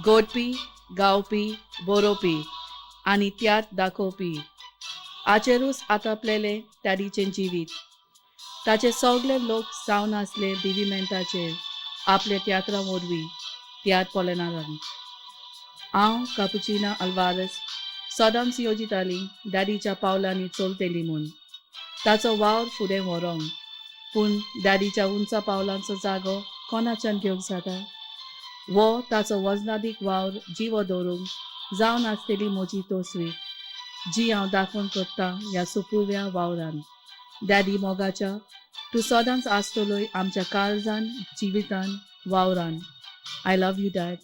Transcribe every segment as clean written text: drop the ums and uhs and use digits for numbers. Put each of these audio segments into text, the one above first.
गोडपी, गावपी, बरोवपी आनी त्यात दाखोवपी आचेरूच आतापलेले डॅडीचें जिवीत. ताचे सगळे लोक जावन आसले दिविमेंताचेर आपले तियात्रां वरवीं तियात्र पळयनारान. हांव कापुचिना अल्वारस सदांच येवजिताली डॅडीच्या पावलांनी चलतली म्हूण, ताचो वावर फुडें व्हरोंक. पूण डॅडीच्या उंचा पावलांचो जागो कोणाच्यान घेवंक जाता? वो ताचो वजनादीक वावर जिवो दवरूंक जावन आसतली म्हजी तोसवी, जी हांव दाखोवन करतां ह्या सुपुरव्या वावरान. डॅडी मोगाच्या, तूं सदांच आसतलोय आमच्या काळजान, जिवितान, वावरान. I love you dad.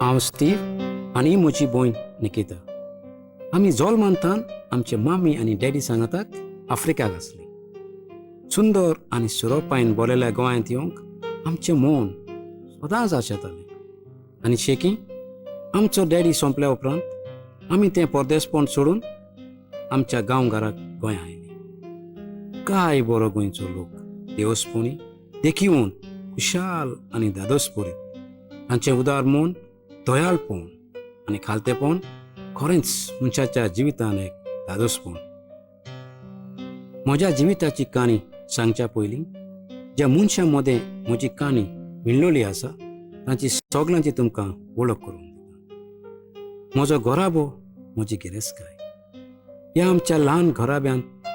हांव स्टीव आनी म्हजी भयण निकिता. आमी जोलमानतान आमचे मामी आनी डॅडी सांगाताक आफ्रिकाक आसली. सुंदर आनी सुरोपायन बोलेल्या गोंयांत येवंक आमचें मन सदांच आशेतालें. आनी शेकी आमचो डॅडी सोंपल्या उपरांत आमी तें परदेसपण सोडून आमच्या गांवघराक गोंयां आयलीं. काय बरो गोंयचो लोक, देवस्पणी, देखीवंत, खुशाल आनी धादोसपुरीत. तांचें उदार मन, दयाळपण आनी खालतेपण खरेंच मनशाच्या जिवितान एक धादोसपण. म्हज्या जिविताची काणी सांगच्या पयलीं ज्या मनशां मदें म्हजी काणी विणलोली आसा तांची सगल्यांची तुमकां वळख करून दिता. म्हजो घराबो म्हजी गिरेस्तकाय. ह्या आमच्या ल्हान घराब्यांत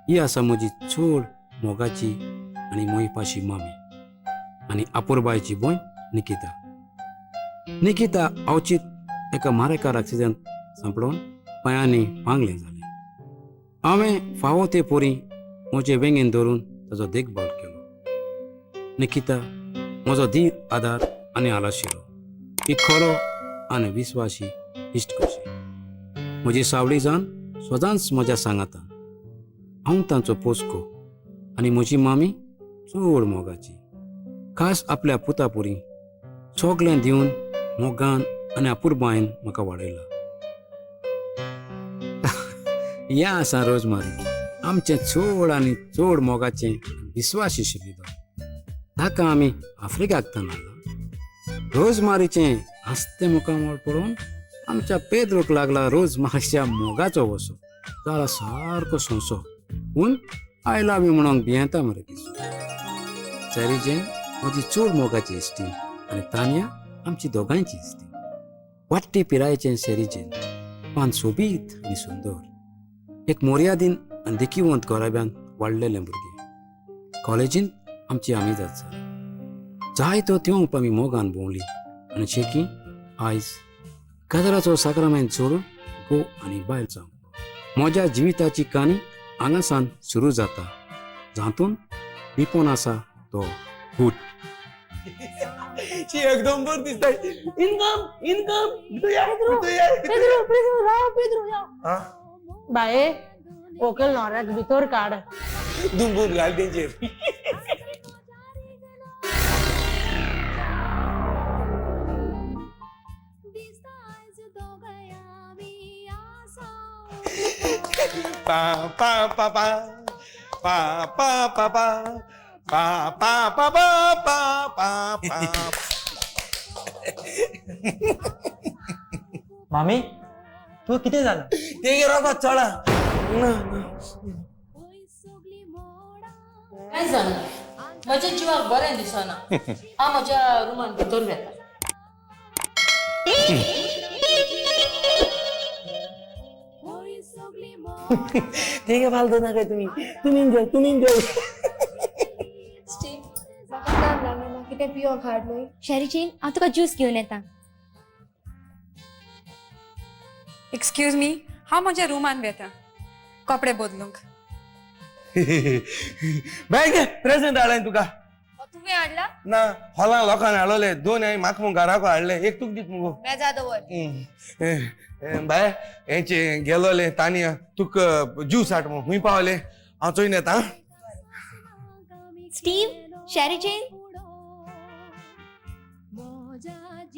ही आसा म्हजी चड मोगाची आनी मोहिपाशी मामी आनी आपुरबायची भयण निकिता. निकिता अवचीत एका मारेकार एक्सिडेंट सांपडोवन पांयांनी पांगलें जालें. हांवें फावो ते पोरी म्हजे वेंगेन धरून ताजो देखभाल केलो. निकिता म्हजो धीर, आदार आनी आलाशिरो. ही खरो आनी विस्वाशी इश्ट कशी. म्हजी सावळी जावन सदांच म्हज्या सांगातान. हांव तांचो पोसको आनी म्हजी मामी चड मोगाची. खास आपल्या पुता पुरी सगळें दिवन मोगान आनी अपुरबायेन म्हाका वाडयला. हें आसा रोजमारी, आमचें चड आनी चड मोगाचें विस्वाशी शिबिदो. ताका आमी आफ्रिकाक हाडला. रोजमारीचें हांसतें मुखामळ पळोवन आमच्या पेद्रूक लागला रोजमारीच्या मोगाचो वसो. जाला सारको सोंसो, पूण I love you म्हणूंक भियेता मरे पिसो. सॅरी जेन म्हजी चड मोगाची इश्टीण आनी तान्या आमची दोगांयची इश्टीण. वाडटी पिरायेचें सॅरी जेन पान सोबीत आनी सुंदर. एक मोर्यादीन आनी देखीवंत घराब्यांत वाडलेलें भुरगें. कॉलेजींत आमची आमिजाद जाली. जायतो तेंप आमी मोगान भोंवली आनी शेकी आयज काजराचो साक्रामेंत सोडून घोव आनी बायल जावंक. म्हज्या जिविताची काणी हांगासान सुरू जाता, जातून लिपोन आसा तो गूट. शी, एकदम बरं दिसतंय. इनकम, इनकम, भितर या. पेद्रू, पेद्रू, राव पेद्रू, या. हा? बाये, व्हंकल न्होवऱ्याक भितर काड. दुंबूर घाल तेंचेर. पा पा पा पा पा पा पा पा पा पा पा पा पा पा पा. मामी, तुका कितें जालां? ते रोगत चडा ना ना. कांय जाणा, म्हज्या जिवाक बरें दिसना. हांव म्हज्या रुमान भितर वेता. ते फालतू ना काय तुम्ही, तुम्ही जेव, तुम्ही जेव. स्टीव, म्हाका तान लागला, म्हाका कितें पिवंक हाड न्हय. शेरीचेन, हांव तुका ज्यूस घेवन येता. एक्सक्यूज मी, हांव म्हज्या रुमान वेता कपडे बदलूंक. बाय, प्रेझेंट हाडलाय तुका. तुवें हाडला? ना, हॉलां लोकांनी हाडवले. दोन हांवें म्हाका मुगो घराको हाडले, एक तुका दीत मुगो. मेजा दवर. बाय, हेंचे गेलोले तानिया तुका ज्यूस हाड मुगो. खूंय पावले हांव चोयन येता. स्टीव, शेरीचेन.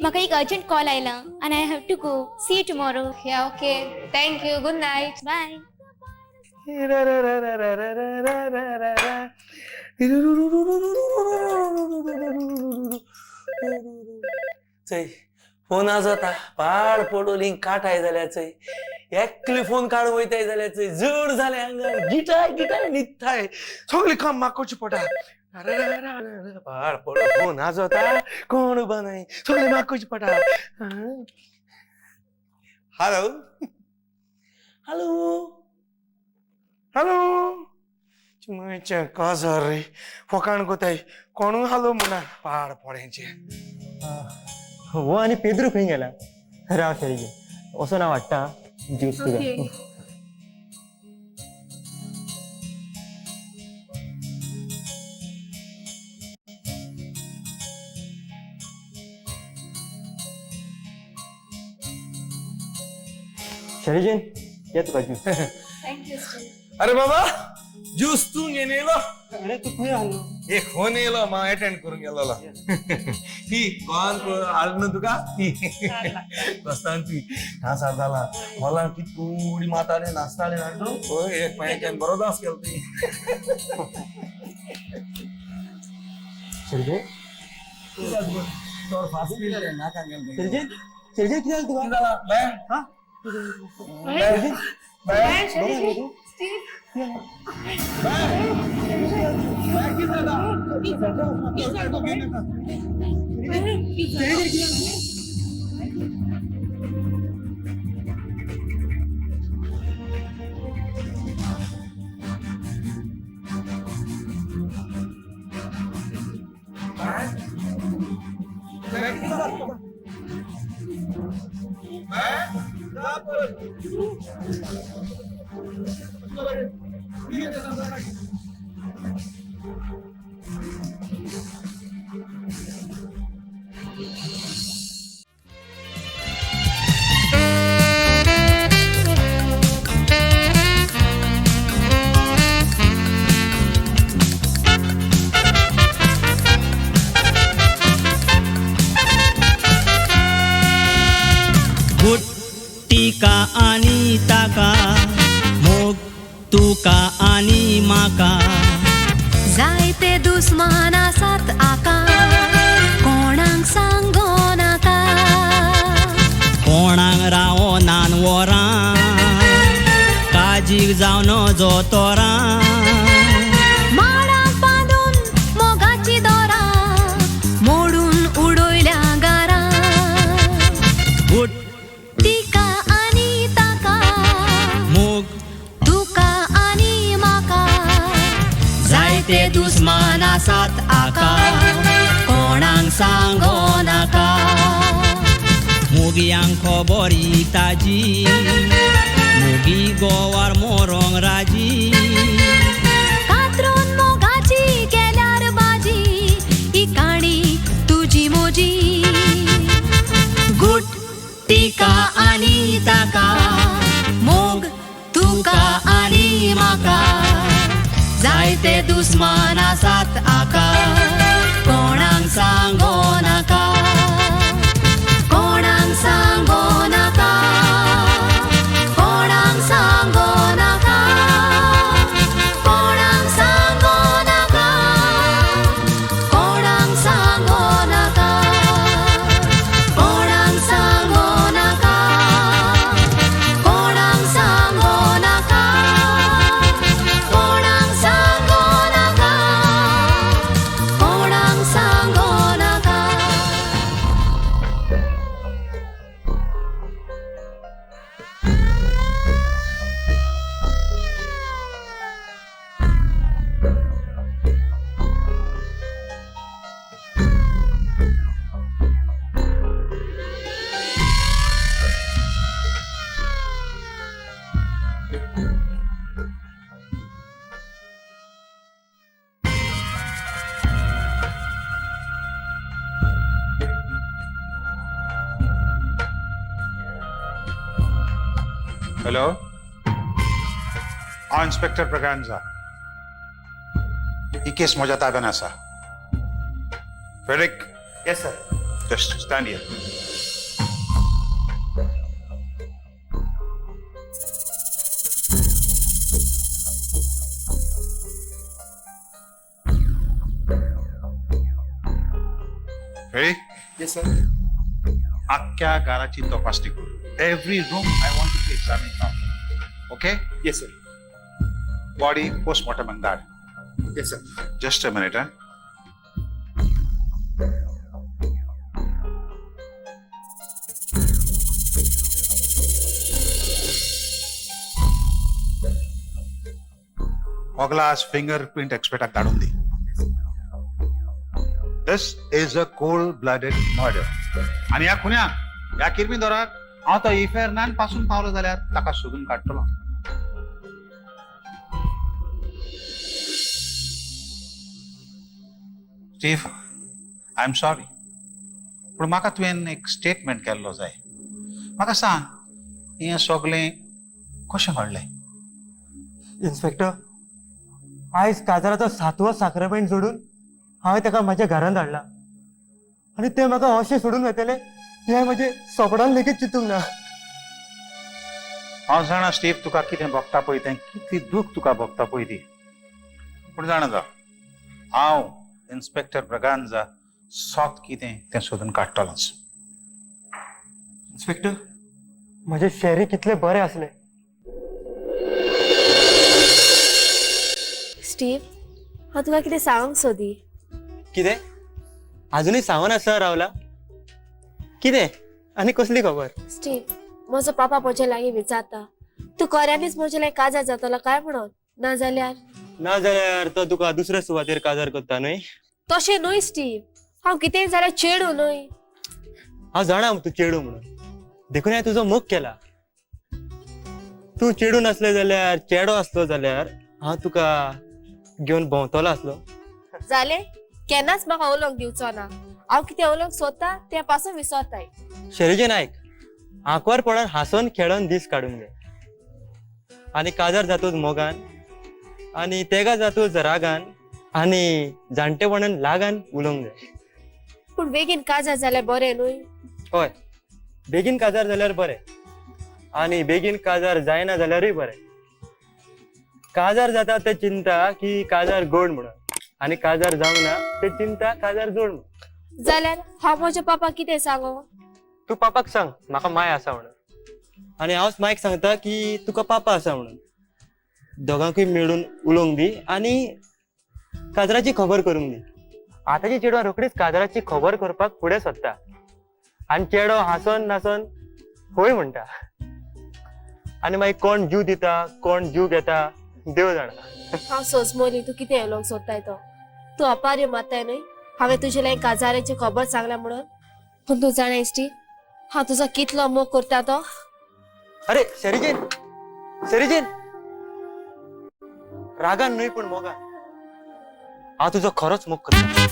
म्हाका एक अर्जंट कॉल आयला आनी I have to go. See you tomorrow. Yeah, okay, thank you, good night. Bye. चय फोन जाता पाड पडोली काठाय जाल्या चय एकले फोन काडून वयताय जाल्यार चय जड जालें आंगार गिटाय गिटाय न्हिदताय सगळें काम म्हाका करचें पडटा. पाड पडो फोन आजोता कोण उबो नाय सगळें म्हाका करचें पडटा. हॅलो हॅलो हॅलो चिमयचें काजार रे फोकाण कोताय कोणूय हॅलो म्हणा पाड पड्यांचें. हो आनी पेद्रू खंय गेला? राव शेरी, वचोन हांव हाडटा ज्यूस तुका. शेरीजेन ये तुका ज्यूस. Thank you Steve. अरे बाबा ज्यूस तूं घेवन येयलो? अरे तूं खंय आहलो? एक फोन येयलो म्हाका एटेंड करूंक गेलोलो. ती गोवान हाडलो न्हू तुका ती बसतान ती कांसार जाला होला कितू उडी मारताले नाचताले हाडलो पळय एक पांयाच्यान बरो डांस केलो ती. शेरीजेन शेरीजेन शेरीजेन कितें जालें तुका? जालां बाय हा बाय स्टीव टिका आनी ताका मोग तुका आनी माका जायते दुस्मान आसात आका कोणाक सांगो नाका कोणाक रावनान वरां काजीक जावन जोतोरां माडाक बांदून मोगाची दोरां मोडून उडयल्या गारां तिका आनी ताका मोग तुका आनी माका जायते दुस्मान आसात आका कोणाक सांगो नाका मोगयांक खबरी ताजी मोगी गोवार मोरोंक राजी कातरून मोगाची केल्यार बाजी ही काणी तुजी मोजी गुट टिका आनी ताका मोग तुका आनी माका जायते दुस्मान आसात आका कोणाक सांगो नाका कोणाक सांगो नाका कोणाक सांगो नाका कोणाक सांगो नाका कोणाक सांगो नाका कोणाक सांगो नाका कोणाक सांगो नाका कोणाक सांगो नाका कोणाक सांगो नाका. हॅलो, हांव इन्स्पेक्टर ब्रागांझा. ही केस म्हज्या ताब्यान आसा. Ferric. Yes sir. Just stand here. Ready? Yes, sir. आख्या घराची तपासणी करू. Every room I want to examine now. Okay? Yes, sir. Body postmortem and that. Yes, sir. Just a minute, huh? Ogla's fingerprint expert धाडून दी. This is a cold-blooded murder. आणि ह्या खुन्याक ह्या किरमीदोराक हांव तो इफेर्नान पासून पावलो जाल्यार ताका सोदून काडटलो. स्टीव, I am sorry, पूण म्हाका तुवें एक स्टेटमेंट केल्लो जाय. म्हाका सांग, हें सगळें कशें घडलें? इन्स्पेक्टर, आयज काजाराचो सातवो साक्रामेंट जोडून हांवें ताका म्हज्या घरांत धाडला आनी ते म्हाका अशें सोडून वयतले हें म्हजें सपनान लेगीत चिंतूंक ना. हांव जाणा स्टीव, तुका कितें भोगता पळय तें, कितली दूख तुका भोगता पळय ती. पूण जाणा जा, हांव इन्स्पेक्टर ब्रगांजा सत कितें तें सोदून काडटलोच. इन्स्पेक्टर, म्हजें शेरी कितलें बरें आसलें. स्टीव, हांव तुका कितें सांगूंक सोदी. कितें? आजुनूय सांगून आसा रावला? कितें आनी कसली खबर? स्टीव, म्हजो पापा म्हजे लागीं विचारता तूं खऱ्यांनीच म्हजे लागीं काजार जातलो काय म्हणून. ना जाल्यार ना जाल्यार तो तुका दुसऱ्या सुवातेर काजार करता न्हय? तशें न्हय स्टीव, हांव कितेंय जाल्यार चेडूं न्हय. हांव जाणा तूं चेडूं म्हणून, देखून हांवें तुजो मोग केला. तूं चेडूं नासलें जाल्यार, चेडो आसलो जाल्यार हांव तुका घेवन भोंवतलो आसलो. जालें, केन्नाच म्हाका उलोवंक दिवचो ना. हांव कितें उलोवंक सोदता तें पासून विसरताय. शरीजन आयक, आंकवार पणान हांसोन खेळोन दीस काडूंक जाय. आनी काजार जातूच मोगान, आनी तेगा जातूच रागान, आनी जाणटेपणान लागान उलोवंक जाय. पूण बेगीन काजार जाल्यार बरें न्हय? हय, बेगीन काजार जाल्यार बरें, आनी बेगीन काजार जायना जाल्यारूय बरें. काजार जाता ते चिंता की काजार गोड म्हणून, आनी काजार जावंक ना ते चिंता काजार जोड म्हणून. जाल्यार हांव म्हज्या पापाक कितें सांगो? तूं पापाक सांग म्हाका माय आसा म्हणून, आनी हांवच मायक सांगता की तुका पापा आसा म्हणून. दोगांकूय मेळून उलोवंक दी आनी काजराची खबर करूंक दी. आतांची चेडवां रोखडीच काजराची खबर करपाक फुडें सरता आनी चेडो हांसोन नासोन होय म्हणटा, आनी मागीर कोण जीव दिता कोण जीव घेता देव जाणा. हांव सोजमोली तूं कितें उलोवंक सोदताय तो. तूं अपार्य मारताय न्हय हांवें तुजे लागीं काजाराची खबर सांगल्या म्हणून. पूण तूं जाणा इश्टी, हांव तुजो कितलो मोग करता तो. अरे शरीजेन, शरीजेन, रागान न्हय पूण मोगान हांव तुजो खरोच मोग करता.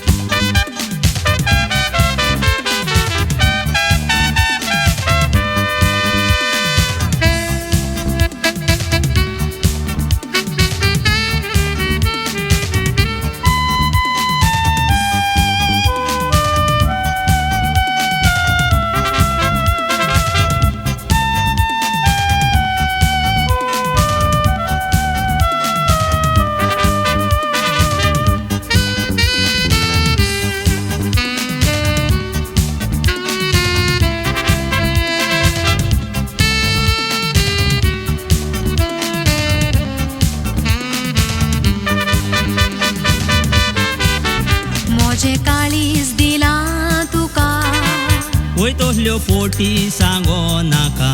फोटी सांगो नाका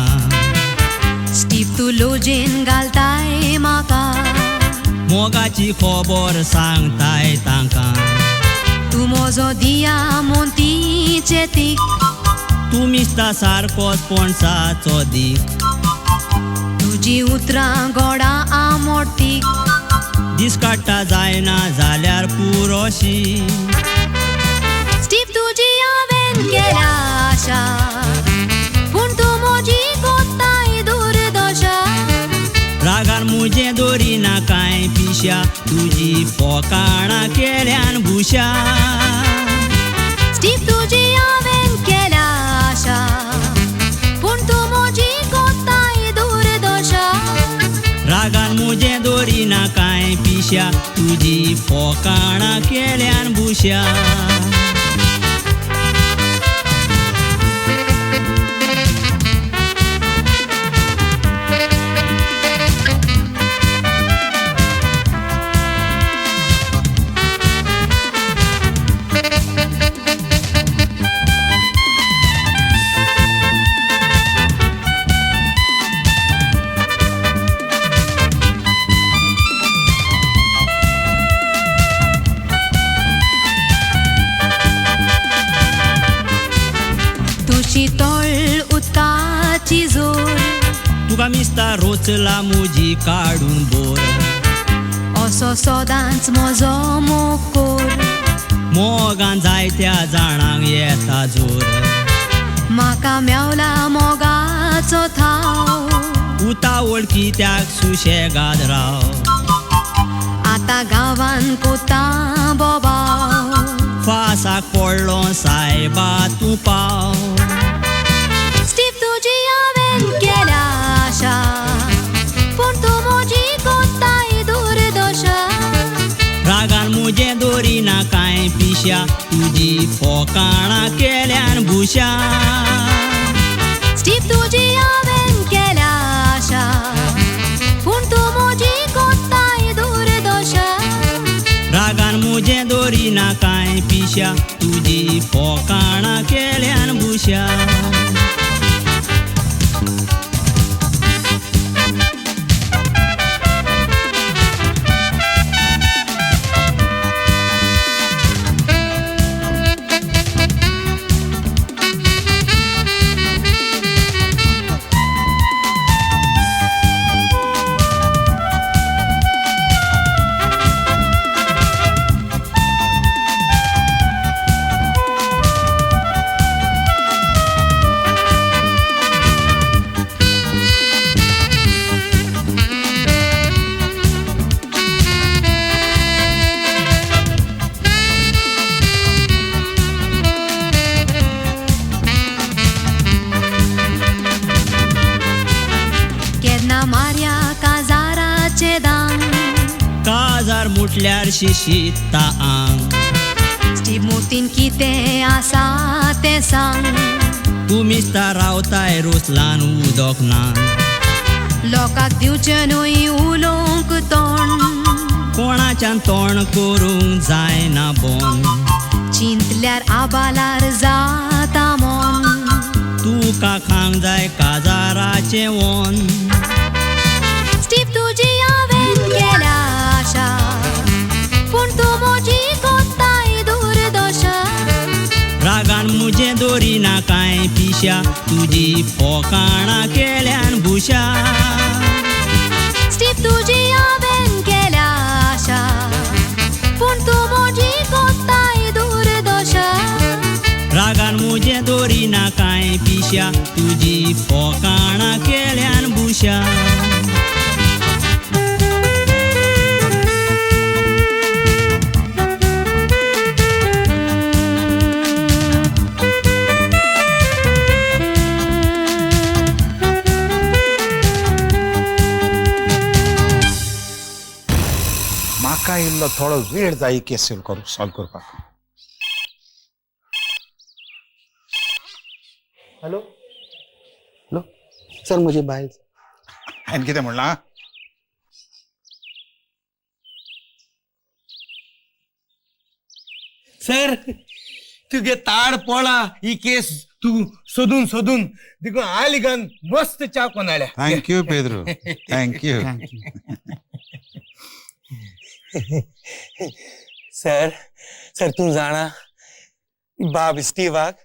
स्टीव, तूं लोजेन घालताय म्हाका, मोगाची खबर सांगताय तांकां. तूं म्हजो दिया मोतीचे तीक, तूं मिसता सारकोच पणसाचो दीक, तुजी उतरां गोडा आमोटीक, दीस काडटा जायना जाल्यार पुरोशी. स्टीव, तुजी हांवें केल्या आशा, पूण तूं म्हजी कोत्ताय दुर्दशा. रागार मुजें दोरिना कांय पिश्या, तुजी फोकाणां केल्यान भुशा. स्टीव, तुजी हांवें केल्या आशा पूण तूं म्हजी कोत्ताय दुर्दशा. रागान मुजें दोरिना कांय पिश्या तुजी फोकाणां केल्यान बुश्या. उदकाची जोर तुका मिस्ता रोचला मुजी काडून बोर असो सदांच म्हजो मोग कोर. मोगान जायत्या जाणांक येता जोर म्हाका मेवला मोगाचो थाव उता वळखी त्याक सुशेगाद राव. आतां गांवान कोता बोबाव फासाक पडलो सायबा तूं पाव. केल्या आशा पूण तूं म्हजी कोत्ताय दुर्दशा. रागान मुजें दोरिना कांय पिश्या तुजी फोकाणां केल्यान बुश्या. स्टीव तुजी हांवें केल्या आशा पूण तूं म्हजी कोत्ताय दुर्दशा. रागान मुजें दोरिना कांय पिश्या तुजी फोकाणां केल्यान बुश्या. मुटल्यार शिशिता आंग स्टीव मोतीन कितें आसा तें सांग. तूं मिस्ता रावताय रोसलान उदक ना लोकांक दिवचें न्हय उलोवंक तोंड कोणाच्यान तोंड करूंक जायना बोन चिंतल्यार आबालार जाता मन तुका खांक जाय काजाराचें वोन. स्टीव तुजी हांवें केल्या आशा पूण तूं म्हजी कोत्ताय दुर्दशा. रागान मुजें दोरिना कांय पिश्या तुजी फोकाणां केल्यान बुश्या. स्टीव तुजी हांवें केल्या आशा पूण तूं म्हजी कोत्ताय दुर्दशा. रागान मुजें दोरिना कांय पिश्या तुजी फोकाणां केल्यान बुश्या. म्हाका इल्लो थोडो वेळ जाय केस सॉल्व करपाक. हॅलो हॅलो सर म्हजी बायल. हांवें कितें म्हणलां? सर तुगे ताड पोळा ही केस तूं सोदून सोदून देखून आलिगान मस्त च्या कोण आल्या. Thank you Pedro, thank you. Sir sir तूं जाणा बाब स्टीवाक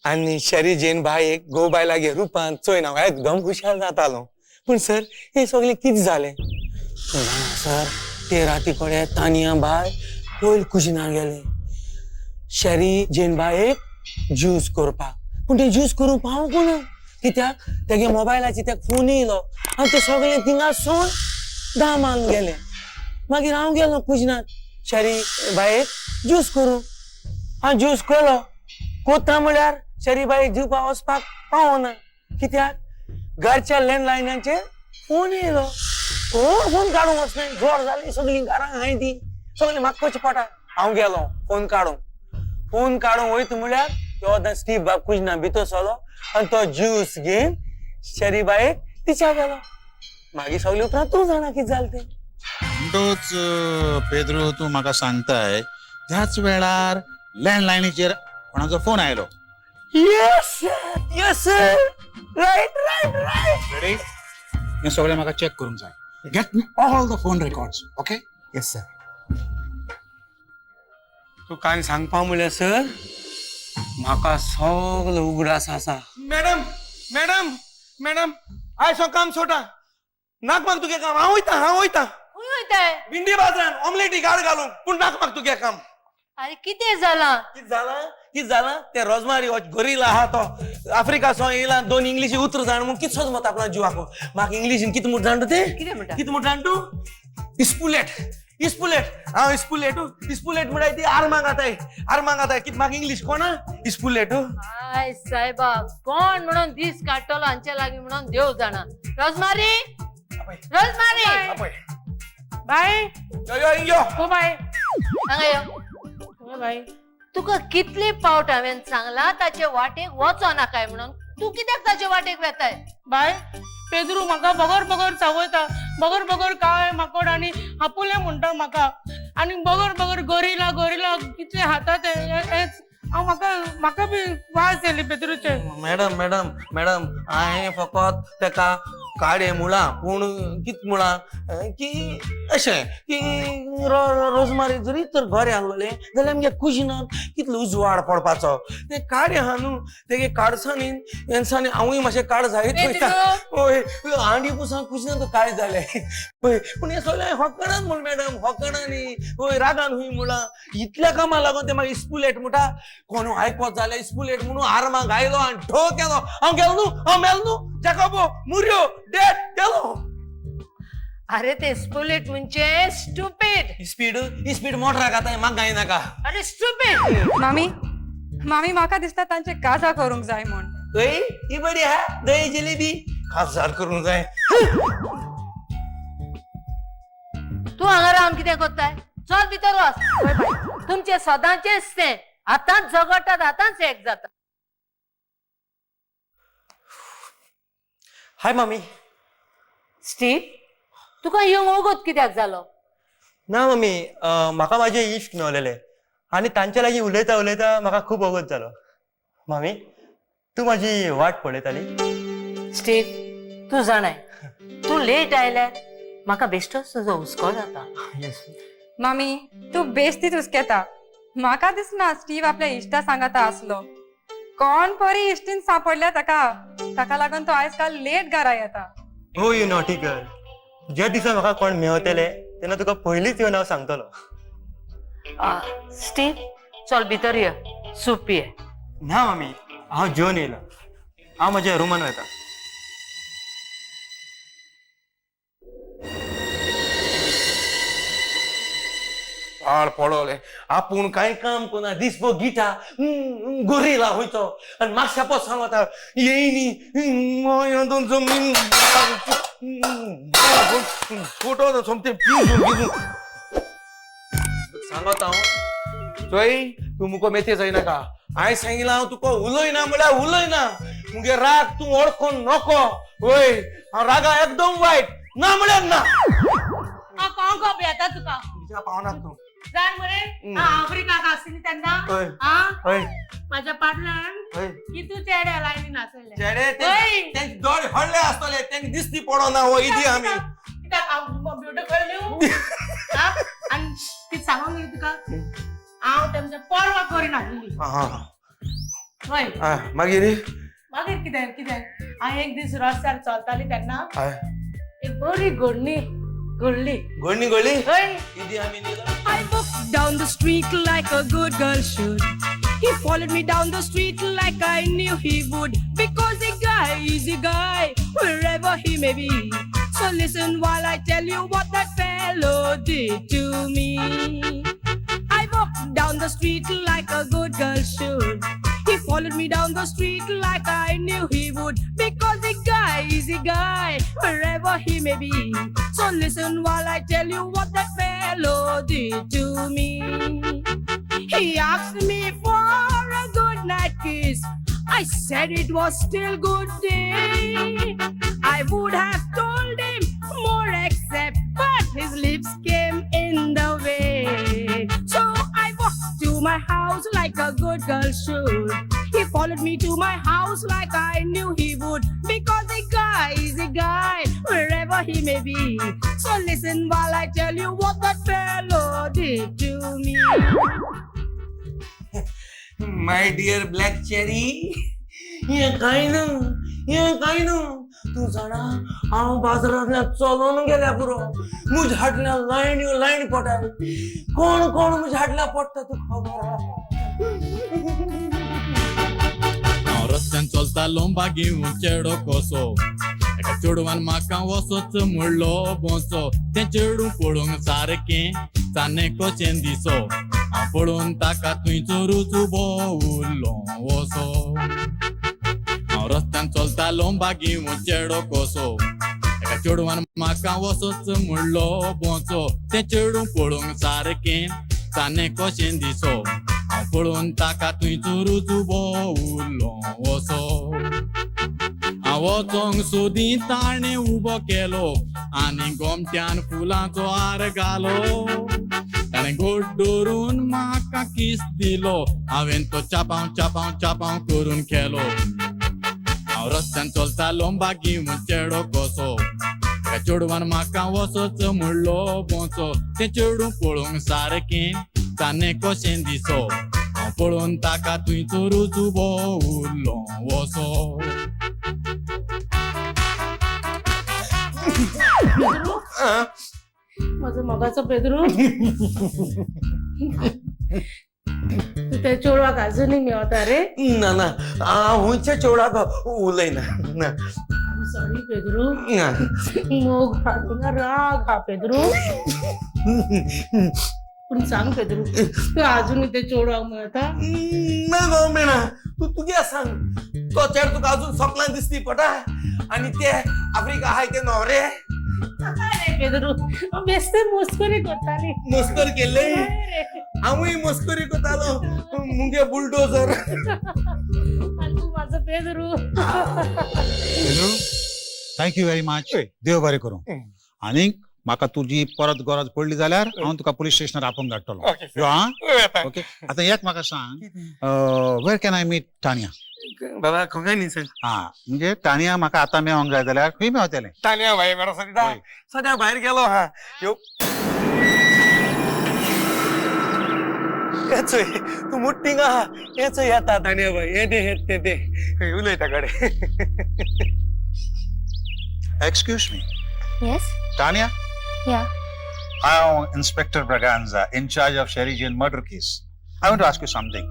आनी शेरी जेन भाई एक गो बायलागे रुपान चोयन हांव एकदम खुशाल जातालो. पूण सर हें सगळें कितें जालें तूं जाणा सर ते राती कडेन तानिया बाय पयल कुजिनार गेलें शेरी जेन बायेक ज्यूस करपाक. पूण तें ज्यूस करूंक पावूंक ना कित्याक तेगे मोबायलाचेर तेका फोन येयलो आनी तें सगळें थिंगा सोन दामान गेलें. मागीर हांव गेलो कुजिनात शेरी बायेक ज्यूस करूं. हांव ज्यूस केलो कोता म्हळ्यार शरीबाई दिवपा वचपाक पावना कित्याक घरच्या लँडलायनाचेर फोन येयलो. कोण फोन काडूंक वचना, जोर जाली सगळीं घरां हांय ती सगळीं म्हाका पोटा. हांव गेलो फोन काडूंक, फोन काडूंक वयता म्हळ्यार तो स्टीव बाब कुजना भितर सरलो आनी तो ज्यूस घेवन शरीबायेक तिच्या गेलो. मागीर सगळें उपरांत तूं जाणा कितें जालें तें. म्हणटूच पेद्रू तूं म्हाका सांगताय त्याच वेळार लँडलायनीचेर कोणाचो फोन आयलो. Yes yes sir, right right right. Ready? हें सगळें म्हाका चॅक करूंक जाय. Get me all the phone records, okay? Yes sir. तूं कांय सांगपा म्हणल्यार सर म्हाका सगलो उगडास आसा. मॅडम मॅडम मॅडम आयज हांव काम सोडटा, नाक म्हाका तुगे काम. हांव वयता, हांव वयता. खंय वयताय? भिंडी बाजारान ऑमलेटी गाड घालूंक, पूण नाक म्हाका तुगे काम. अरे कितें जालां? कितें जालां? कितें जालां? ते रोजमारी गोरिला आहा तो आफ्रिका सो येयला, दोन इंग्लिशी उतर जाण म्हूण कितें सोद आपल्या जिवाक. म्हाका इंग्लिशीन कितें म्हूण जाण तें? कितें म्हणटा? कितें म्हूण जाण तूं? इस्पुलेट, इस्पुलेट. हांव इस्पुलेट, इस्पुलेट म्हळ्यार ती आर्मां घाताय, आर्मां घाताय. कितें म्हाका इंग्लीश कोणा? इस्पुलेट. I सायबा, कोण म्हणून दीस काडटलो हांचे लागीं म्हणून देव जाणा. रोजमारी, रोजमारी बाय यो यो यो हो बाय हांगा यो. बाय तुका कितली पावट हांवें सांगलां ताचे वाटेक वचो नाकाय म्हणून, तूं कित्याक ताचे वाटेक वेताय? बाय पेद्रू म्हाका बगर बगर चावयता, बगर बगर काय माकोड आनी आपुले म्हणटा म्हाका, आनी बगर बगर गोरिला गोरिला कितले हातात हेच. हांव म्हाका म्हाका बी वास येयली पेद्रूचे. मॅडम मॅडम मॅडम हांवें फकत तेका काडे मुळां, पूण कित मुळां की अशें की रोजमारी जरी तर बरें आसलें जाल्यार आमगे कुजिनान कितलो उजवाड पडपाचो. तें काडे आहा न्हू तेगे काडसांनी हेंसांनी हांवूय मातशें काड जायत वयता. हय हांडी पुसान कुजिनान तो काळे जाले. हय पूण हें सगळें होकणान म्हूण मॅडम, होकणांनी हय रागान हुंय मुळां इतल्या कामां लागून तें मागीर इस्पुलेट म्हणटा. कोण आयकत जाल्यार इस्पुलेट म्हणून आर्मां घायलो आनी ठो केलो. हांव गेलो न्हू, हांव मेलो न्हू, जाकोबो मुर्यो डेड गेलो. अरे ते स्पुलेट म्हणजे स्टुपिड. स्पीड स्पीड मोटरा घाताय म्हाका गाय नाका. अरे स्टुपिड. मामी मामी म्हाका दिसता तांचे काजार करूंक जाय म्हूण. हय ही बरी आहा दही जलेबी, काजार करूंक जाय. तूं हांगा रावन कितें करताय? चल भितर वच. तुमचे सदांचेच तें, आतांच झगडटात आतांच एक जाता. हाय मामी. स्टीव तुका येवंक वगत कित्याक जालो? ना मामी, म्हाका म्हाजे इश्ट मेवलेले आनी तांचे लागीं उलयता उलयता म्हाका खूब वगत जालो. मामी तूं म्हाजी वाट पळयताली? स्टीव तूं जाणाय तूं लेट आयल्यार म्हाका बेश्टोच तुजो हुस्को जाता. मामी तूं बेश्टीच हुस्केता. म्हाका दिसना स्टीव आपल्या इश्टा सांगाता आसलो. कोण बरी इश्टीन सांपडल्या ताका, ताका लागून तो आयज काल लेट घरा येता. ओ you naughty girl, ज्या दिसा म्हाका कोण मेवतले तेन्ना तुका पयलींच येवन हांव सांगतलो. स्टीव चल भितर यो, सूप पिये. ना मामी हांव जेवन येयला, हांव म्हज्या रुमान वता. पाड पडोले आपूण कांय काम कोना, दिसभर गिटा गोरिला वयतो आनी मातशा पोत सांगता येयनी फोटो सोमतें पिजून सांगता हांव. चोय तूं मुको मेथे जायनाका. हांवें सांगिलां हांव तुका उलयना म्हळ्यार उलयना. मुगे राग तूं वळखून नको. वय हांव रागा एकदम वायट, ना म्हळ्यार ना. कोण खबर येता तुका? पावना तूं जाण मरे आफ्रिकाक आसली तेन्ना म्हाज्या पाटल्यान कितू चेडे लायनी नासले. चेडे तेंचे दोळे व्हडले आसतले, तेंका दिसती पडना. हो इदी आमी कित्याक हांव ब्युटिफूल न्हू? आनी कितें सांगूंक गेली तुका, हांव तेमच्या पर्वा करिनासली. हय मागीर मागीर कितें कितें हांव एक दीस रस्त्यार चलताली तेन्ना एक बरी घडणी घडली. घडणी घडली? हय. I walked down the street like a good girl should. He followed me down the street like I knew he would. Because a guy is a guy wherever he may be. So listen while I tell you what that fellow did to me. I walked down the street like a good girl should. He followed me down the street like I knew he would. Because the guy is a guy, wherever he may be. So listen while I tell you what that fellow did to me. He asked me for a good night kiss. I said it was still good day. I would have told him more except, but his lips came in the way. So I walked to my house like a good girl should. He followed me to my house like I knew he would. Because a guy is a guy, wherever he may be. So listen while I tell you what that fellow did to me. My dear Black Cherry, हें कांय न्हू, हें कांय न्हू. तूं जाणा हांव बाजारांतल्यान चलोन गेल्या पुरो, म्हज्या हाटल्यान लायन लायन पडटाली. कोण कोण म्हज्या हाटल्यान पडटा तुका खबर आहा. हांव रस्त्यान चलतालो बागेवन चेडो कसो, एका चेडवान म्हाका वसोच म्हणलो बोंचो. तें चेडूं पळोवंक सारकें चान्नें कशें दिसो, हांव पळोवन ताका थंयसरूच उबो उरलो वसो. हांव रस्त्यान चलतालो बागेवन चेडो कसो, एका चेडवान म्हाका वसोच म्हणलो बोंचो. तें चेडूं पळोवंक सारकें चान्नें कशें दिसो, हांव पळोवन ताका थंयसरूच उबो उरलो वसो. हांव वचोंक सोदी ताणें उबो केलो आनी गोमट्यान फुलांचो हार घालो. ताणें गोड दवरून म्हाका किस दिलो, हांवें तो चापांव चापांव चापांव करून केलो. हांव रस्त्यान चलतालो बागेवन चेडो कसो, एका चेडवान म्हाका वसोच म्हणलो बोंचो. तें चेडूं पळोवंक सारकें चान्नें कशें दिसो, हांव पळोवन ताका थंयसरूच उबो उरलो वसो. म्हजो मोगाचो पेद्रू, तूं त्या चेडवाक आजुनूय मेवता रे? ना ना, हांव खंयच्या चेडवाक उलयना. ना, सॉरी पेद्रू, मोग हा तुका राग हा पेद्रू. पूण सांग पेद्रू, तूं आजुनूय त्या चेडवाक मेळता? ना गो मेणा, तूं तुगे सांग, तो चेड तुका अजून सपनां दिसती पटा, आनी ते आफ्रिका आहाय ते न्हवरे. पेद्रू, बेस्ते मस्करी करताली. मस्कर केल्ले? हांवूय मस्करी करतालो मुगे बुलडोजर. तूं म्हाजो Pedro. Thank you very much. देव बरें करूं. आनीक म्हाका तुजी परत गरज पडली जाल्यार हांव तुका पुलीस स्टेशनार आपोवंक धाडटलो. यो आं, ओके. आतां एक म्हाका सांग, where can I meet Tania? बाबा खंय न्ही सांग. आं, म्हणजे तानिया म्हाका आतां मेळोंक जाय जाल्यार खंय मेवतलें? तानिया भाई बरो सद्या सद्या भायर गेलो हा. यो हें चोय, तूं मुट्टींग आहा. हें चोय येता तानिया भाई, हें तें हें तें तें उलयता कडेन. Excuse me. Yes? Tania? Yeah. I am Inspector Braganza, in charge of Sherry Jane murder case. I want to ask you something.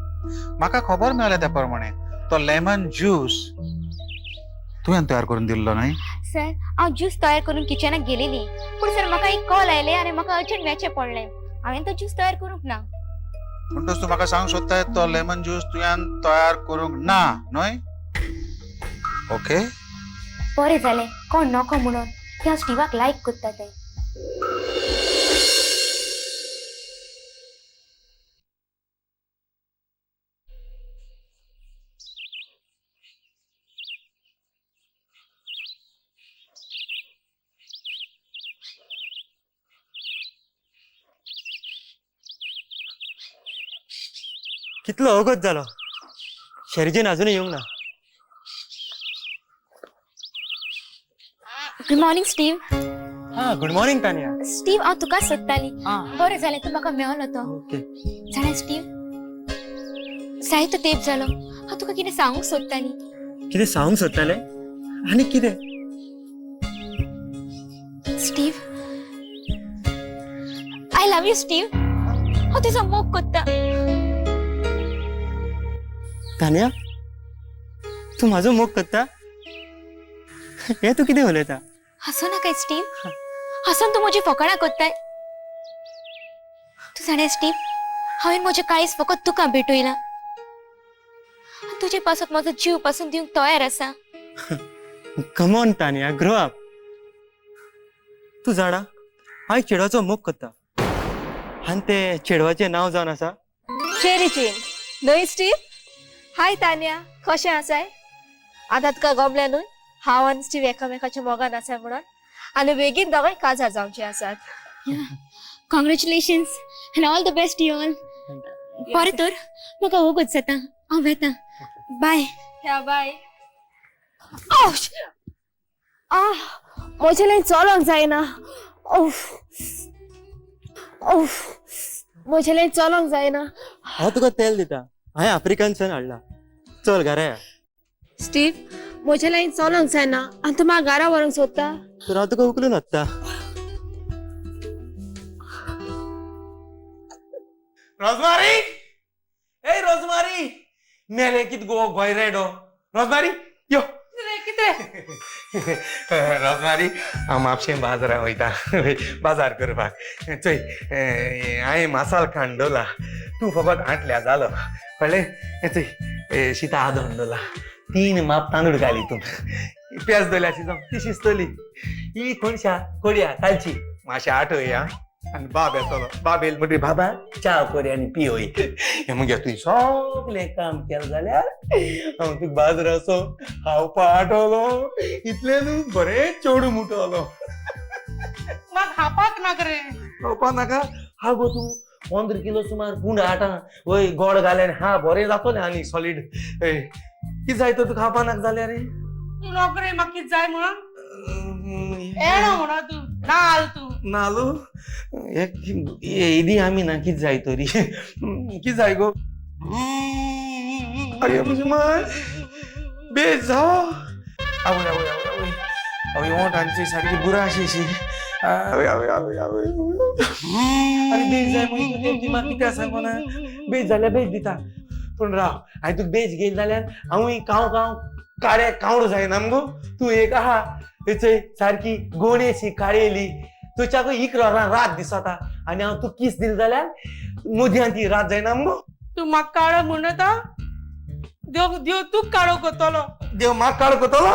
म्हाका खबर मेळ्ळ्या त्या प्रमाणे तो लेमन ज्यूस तुवें तयार करून दिल्लो न्हय? सर, हांव ज्यूस तयार करून किचनाक गेलेली, पूण सर म्हाका एक कॉल आयले आनी म्हाका अर्जंट वचचें पडलें. हांवें तो ज्यूस तयार करूंक ना. म्हणटच तूं म्हाका सांगूंक सोदताय तो लेमन ज्यूस तुवें तयार करूंक ना न्हय? ओके, बरें जालें कोण नको म्हणून त्या स्टिवाक लायक करता ते. कितलो अवगत जालो, शेरजेन अजूनय येवंक ना. Good morning Steve. हा, गुड मॉर्निंग तानिया. स्टीव, हांव तुका सोदताली. बरें जालें तूं म्हाका मेळलो तो. ओके. जाणा स्टीव, जायतो तेप जालो हांव तुका कितें सांगूंक सोदताली. कितें सांगूंक सोदतालें? आनी कितें? Steve, I love you Steve. हांव तुजो मोग करता. तानिया, तूं म्हाजो मोग करता? हें तूं कितें उलयता? हांसो नाका स्टीव, हांसून तूं म्हजी फकाणां करताय. तूं जाणा स्टीव, हांवें म्हजें काळीज फकत तुका भेटयलां. तुजे पासत म्हजो जीव पासून दिवंक तयार आसा. Come on Tania, grow up. तूं जाणा हांव एक चेडवाचो मोग करता आनी ते चेडवाचें नांव जावन आसा शेरी चेन न्हय स्टीव? हाय तान्या, कशें आसाय? आतां तुका गमलें न्हय हांव आनी स्टीव एकामेकाच्या मोगान आसाय म्हणून, आनी बेगीन दोगांय काजार जावचे आसात. Congratulations and all the best you all. बरें तर म्हाका वगत जाता, हांव वेता. बाय. या बाय. आह, म्हजें लायन चलोंक जायना. ओफ ओफ, म्हजें लायन चलोंक जायना. हांव तुका तेल दिता, हांवें आफ्रिकनसन हाडला, चल घरा या. स्टीव, म्हजें लायन चलोंक जायना आनी तूं म्हाका घरा व्हरूंक सोदता? तर हांव तुका उखलून हाडटा. रोजमारी, ए रोजमारी, मेले कित गो गोयरेडो. रोजमारी यो. कितें? रोजमारी, हांव म्हापशें बाजारां वयता बाजार करपाक. चोय हांवें मासाल खाण दवरला, तूं फकत आटल्या जालो, कळ्ळें? चोय शिता आदोण दवरला, 3 माप तांदूळ घाली, तूं पेज दवरल्या शिजोवंक, ती शिजतली. ही कोणशा कोडया कालची मातशें आटय आं, आनी बाब येतलो, बाब येयल म्हणटकीर बाबा च्या कर आनी पियोय. हें मगेर तुवें सगळें काम केलें जाल्यार हांव तुका बाजाराचो खावपा आटवलो, इतलें न्हू बरें चेडूं मुटवलो. म्हाका खावपाक नाका रे. खावपाक नाका? हा गो, तूं 15 किलो सुमार गुंड आटां वय गोड घालें हा बरें जातलें आनी सॉलीड. कितें जाय तर तुका खावपा नाका जाल्यार रे? तूं नको रे, म्हाका कितें जाय म्हणून येणो म्हणा तूं नाल तूं नालू येदी आमी ना कितें जाय तरी कितें जाय गो? अरे म्हजी माय बेज जाव. आवय आवय आवय आवय आवय ओंठ आमची सारकी बुराशी अशी. आवय आवय आवय आवय, आनी बेज जाय म्हणून तूं म्हाका कित्याक सांगना? बेज जाल्यार बेज दिता, पूण राव हांवें तुका बेज घेयली जाल्यार हांवूय कांव कांव काळे कावडो जायना मगो. तूं एक आहा चोय सारकी गोणेशी काळेली, तुच्याकूय 11 वरां रात दिसता आनी हांव तूं किस दिली जाल्यार मदयान ती रात जायना मगो. तूं म्हाका काळो म्हणटा? देव देव तूं काळो करतलो. देव म्हाका काळो करतलो?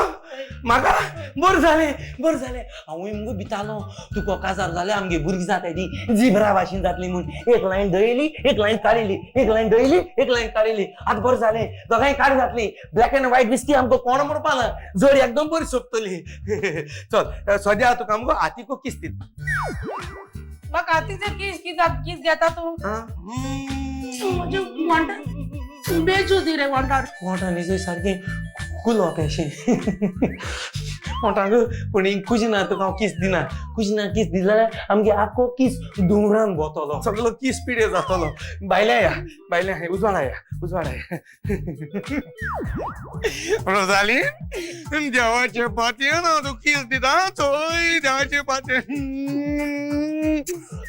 म्हाका बरें जालें, बरें जालें. हांवूय मुगो भितालो तुका काजार जाल्यार आमगे भुरगीं जाताय ती झिब्रा भाशेन जातली म्हूण. एक लायन दळयली, एक लायन काडली, एक लायन दळयली, एक लायन काडली. आतां बरें जालें, दोगांय काड जातली. ब्लॅक एंड व्हायट बिस्की आमकां कोण म्हणपा ना, जोडी एकदम बरी सोंपतली. चल सद्या तुका मुगो हातीको किस दिता. म्हाका हातीचो किस किस घेता तूं? म्हजें म्हणटा बेजू दी रे वोंठार. वोंठांनी चोय सारकें कुलोप अशें वोंठांक. पूण कुजना तुका हांव किस दिना, कुजना किस दिली जाल्यार आमगे आख्खो किस धुंवरान वतलो, सगलो किस पिडे जातलो. भायल्या या, भायल्या उजवाडा या, उजवाडा या. रोजाली, देवाचे पातयेन हांव तुका किस दिता, चोय देवाचे पातयेन.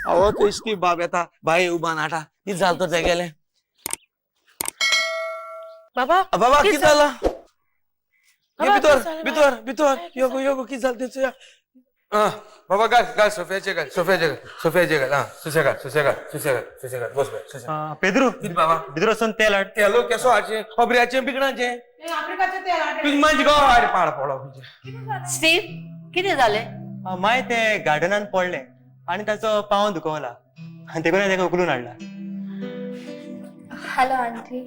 हांव तेश्टी बाब येता, बाये उबान हाडटा. कितें जालें तर तेगेलें? बाबा बाबा कितें जालां? भितर भितर भितर यो गो, यो गो, कितें जालें तें? आं बाबा घाल घाल सोफ्याचेर घाल, सोफ्याचेर घाल, सोफ्याचेर घाल. आं सुसेगाद सुसेगाद सुसेगाद सुसेगाद, बस बाय सुसेगाद. पेद्रू कितें बाबा? भितर वचून तेल हाड. तेल केसो हाडचें? खोबऱ्याचें बिगडाचें? आफ्रिकाचें तेल हाड. तुजें मांज गो हाड पाड पडो. स्टीव, कितें जालें? माय तें गार्डनान पडलें आनी ताचो पांव दुखवला आनी देखून हांवें ताका उखलून हाडला. Hello aunty.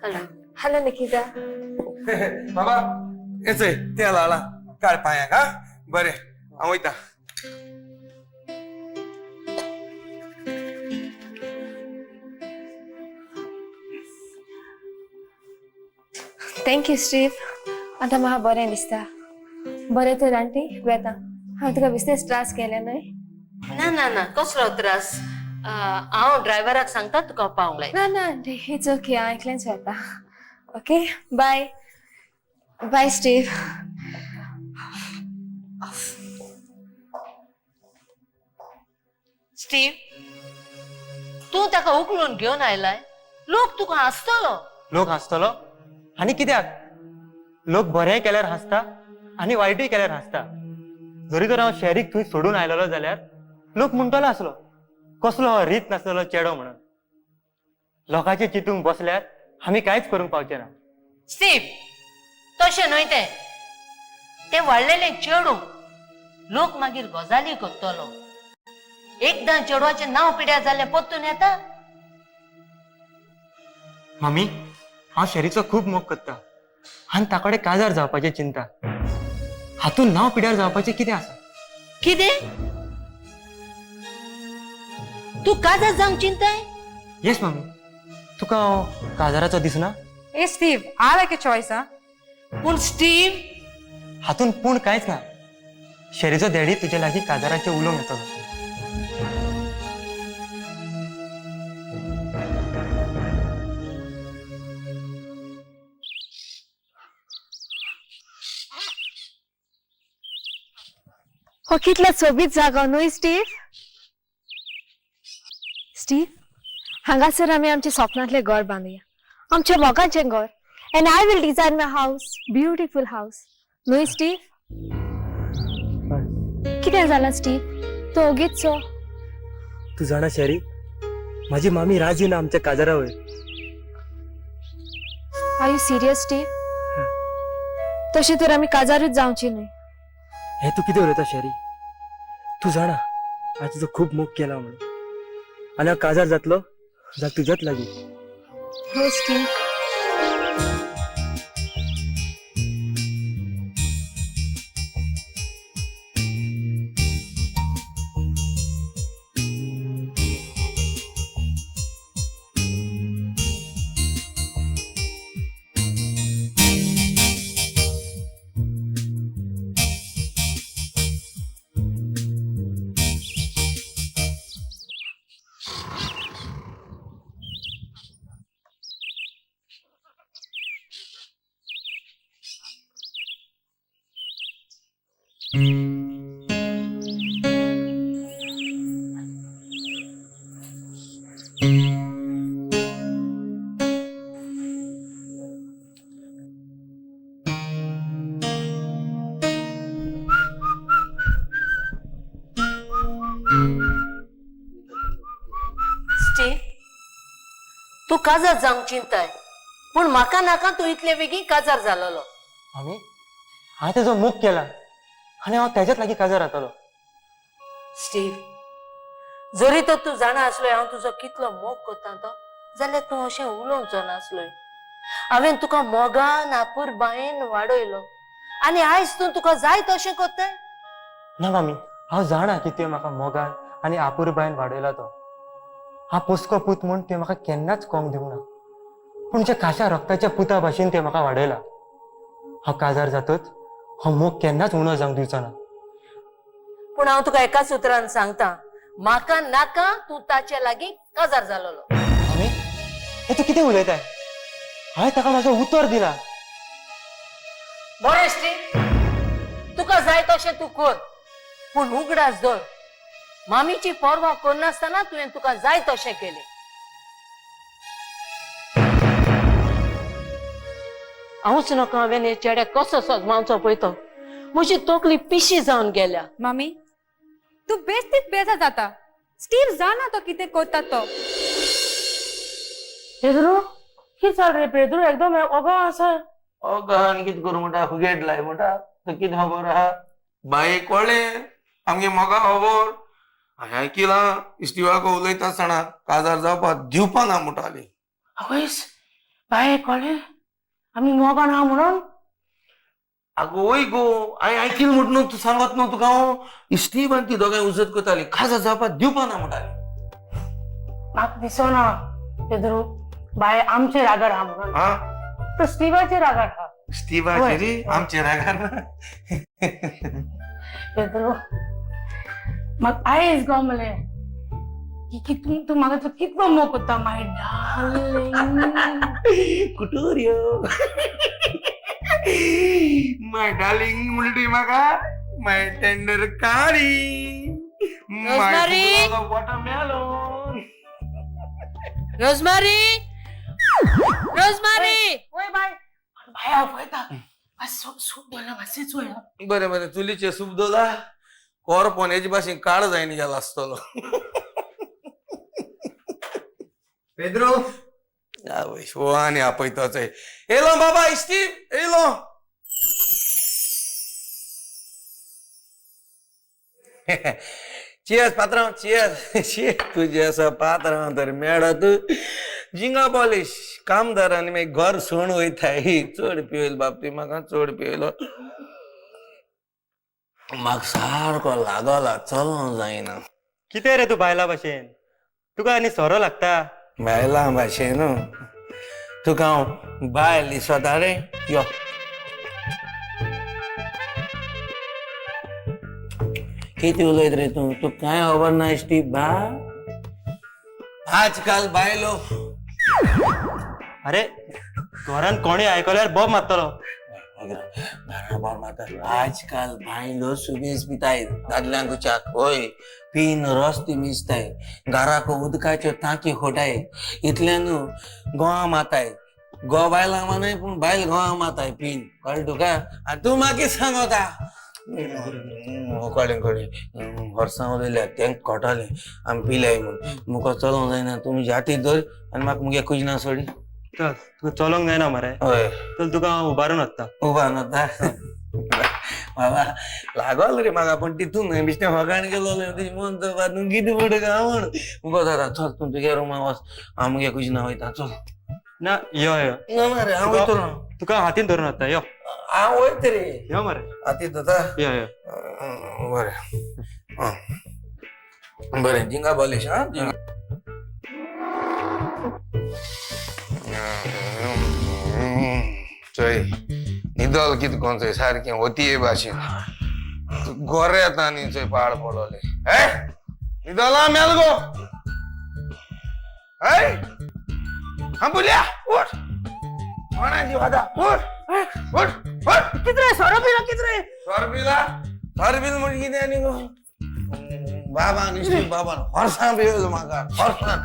Hello. Hello Nikita. बाबा हें चोय तेल हाडलां, काड पांयांक. आं बरें, हांव वयता. Thank you Steve, आतां म्हाका बरें दिसता. बरें तर आंटी, वेता. हांवें तुका बिजनेस त्रास केले न्हय? ना ना ना, कसलो त्रास? हांव ड्रायव्हराक सांगता तुका पावंक. ना ना आंटी, it's okay, हांव एकलेंच वेता. Okay, bye bye Steve. Steve, तूं ताका उखलून घेवन आयलाय, लोक तुका हांसतलो. लोक हांसतलो? आनी कित्याक? लोक बरें केल्यार हांसता आनी वायटूय केल्यार हांसता. जरी तर हांव शेरीक थंय सोडून आयलेलो जाल्यार लोक म्हणटलो आसलो कसलो हो रीत नासलेलो चेडो म्हणून. लोकांचे चिंतूंक बसल्यार आमी कांयच करूंक पावचे ना. स्टीव, तशें न्हय तें. तें वाडलेलें चेडूं लोक मागीर गजाली करतलो. एकदां चेडवाचें नांव पिड्यार जालें परतून येता. मामी, हांव शेरीचो खूब मोग करता आनी ताकडे काजार जावपाची चिंता. हातून नांव पिड्यार जावपाचें कितें आसा? कितें? तूं काजार जावंक चिंताय? येस मामी. तुका हांव काजाराचो दिसना? ए Steve, I like a choice. हा, पूण स्टीव, हातून पूण कांयच ना. शेरीचो डॅडी तुजे लागीं काजाराचें उलोवंक येतलो. हो कितलो सोबीत जागो न्हय स्टीव? स्टीव, हांगासर आमी आमच्या स्वप्नांतलें घर बांदुया, आमच्या मोगाचें घर. And I will design my house, beautiful house. न्हय स्टीव? कितें जालां स्टीव, तूं ओगीच सो? तूं जाणा शेरी, माझी मामी राजी ना आमच्या काजारा वयर. Are you serious Steve? तशें तर आमी काजारूच जावची न्हय. हे तूं कितें उलयता शेरी? तूं जाणा हांवें तुजो खूब मोग केला म्हणून, आनी हांव काजार जातलो जाल्यार तुज्याच लागीं. हो स्टीव. तूं काजार जावंक चिंताय, पूण म्हाका नाका तूं इतले बेगीन काजार जालोलो. मामी, हांवें तेजो मोग केला आनी हांव तेज्याच लागीं काजार जातलो. स्टीव, जरी तर तूं जाणा आसलोय हांव तुजो कितलो मोग करता तो, जाल्यार तूं अशें उलोवचो नासलोय. हांवें तुका मोगान आपुरबायेन वाडयलो आनी आयज तूं तुका जाय तशें करताय. ना मामी, हांव जाणा की तुवें म्हाका मोगान आनी आपुरबायेन वाडयला तो. हांव पोसको पूत म्हूण तुवें म्हाका केन्नाच कोंग दिवंक ना, पूण ज्या खाशा रक्ताच्या पुता भाशेन तुवें म्हाका वाडयला. हांव काजार जातच हो मोग केन्नाच उणो जावंक दिवचो ना. पूण हांव तुका एकाच उतरान सांगता, म्हाका नाका तूं ताचे लागीं काजार जालोलो. मामी, हे तूं कितें उलयताय? हांवें ताका म्हाजो उतर दिला. बरें स्टीव, तुका जाय तशें तूं कर, पूण उगडास धर, मामीची पर्वा करनासतना तुवें तुका जाय तशें केलें. हांवूच नाका हांवें हे चेड्याक कसो सजमावचो पळय तो. म्हजी तकली पिशी जावन गेल्या. मामी, तूं बेस्तीच बेजार जाता. स्टीव जाणा तो कितें करता तो. पेद्रू, कितें जालें रे पेद्रू? एकदम ओगो आसा. ओगो आनी कितें करूं म्हणटा? फुगेट लाय म्हणटा. तो कितें खबर आहा? बाये कळ्ळें आमगे मोगा खबर. हांवें आयकिलां स्टिवाक उलयता आसतना काजार जावपाक दिवपा ना म्हणटाली. आवयस, बाये कळ्ळें आमी मोगान आहा म्हणून? आगो वय गो, हांवें आयकिल म्हूण न्हू तूं सांगत न्हू तुका हांव. स्टीव आनी ती दोगांय उजत करताली, काजार जावपाक दिवपा ना म्हणटाली. म्हाका दिसना पेद्रू, बाये आमचे रागार आहा म्हणून. तो स्टिवाचे रागार आहा. स्टिवाचे रे आमचे रागार ना. पेद्रू, म्हाका आयज गमलें की तूं म्हाका कितलो मोग करता. माय डार्लिंग. कुटुर्यो माय डार्लिंग म्हणटी म्हाका, माय टेंडर कारी, my watermelon. Rosemary, Rosemary. वय बाय, बाय आपयता. सूप दवरला मातशें चोया. बरें बरें, चुलीचेर सूप दवरला. कोर पोन्याचे भाशेन काळ जायन गेला आसतलो. पेद्रो, हो आनी आपयतोच येयलो बाबा इश्टी येयलो. चियर्स पात्रांव, चियर्स. तुजें आसा पात्रांव तर मेळत जिंगा पॉलिश कामदार आनी मागीर घर सोण वयताय. चड पिवयल बाब तुवें म्हाका, चड पिवयलो म्हाका सारको लागला, चलोंक जायना. कितें रे तूं बायलां भाशेन, तुका आनी सोरो लागता? बायलां भाशेन तुका हांव बायल दिसता रे? यो कितें उलयत रे तूं, तुका कांय खबर ना इश्टी बा? आजकाल बायलो. अरे घरान कोणी आयकल्यार बोब मारतलो. घरा बोब मारता. आजकाल बायलो सुबेज पिताय दादल्यांक च्याक, हय पीन रस्ते मिजताय, घराक उदकाच्यो टांकी खोटाय, इतल्यान गोवा माताय. गोवा बायलां मानाय पूण बायल गोवा माताय पीन, कळ्ळें तुका? आनी तूं मागीर सांगता. कळ्ळें कळ्ळें, वर्सां उलयल्या तेंक कळटालें आमी पिल्याय म्हूण. मुखार चलोंक जायना, तुमी जाती धर आनी म्हाका मुगे कुजना सोडी. चल तुका चलोंक जायना मरे? हय. चल तुका हांव उबारून वता. उबारून वता बाबा लागल रे म्हाका, पूण तितून न्हय बिश्टें फकाण गेलो तुजें मन तूं कितें पडटा काय म्हूण. मुखार जाता चल तूं तुगे रुमा वच, हांव मुगे कुजना वयता. चल ना यो यो ना मरे हांव वयतलो. तुका हातीन धरून वता. यो हांव वयता रे. यो मरे हातीन धरता. यो यो बरें बरें जिंगा बॉलिश. हा जिंगा. चोय निदल कितें कोण चोय सारकें ओतये भाशेन गोरे येता आनी चोय पाड पडले. हे निदला मेल गो. हे आंबुल्या उठ, कोणाची वादा उठ उठ उठ. कितरे सोरो पिला? कितरे सोरो पिला? सोरो पिल म्हणजे कितें आनी गो बाबान इश्टी बाबान हॉर्सां पिवयलो म्हाका, हॉर्सां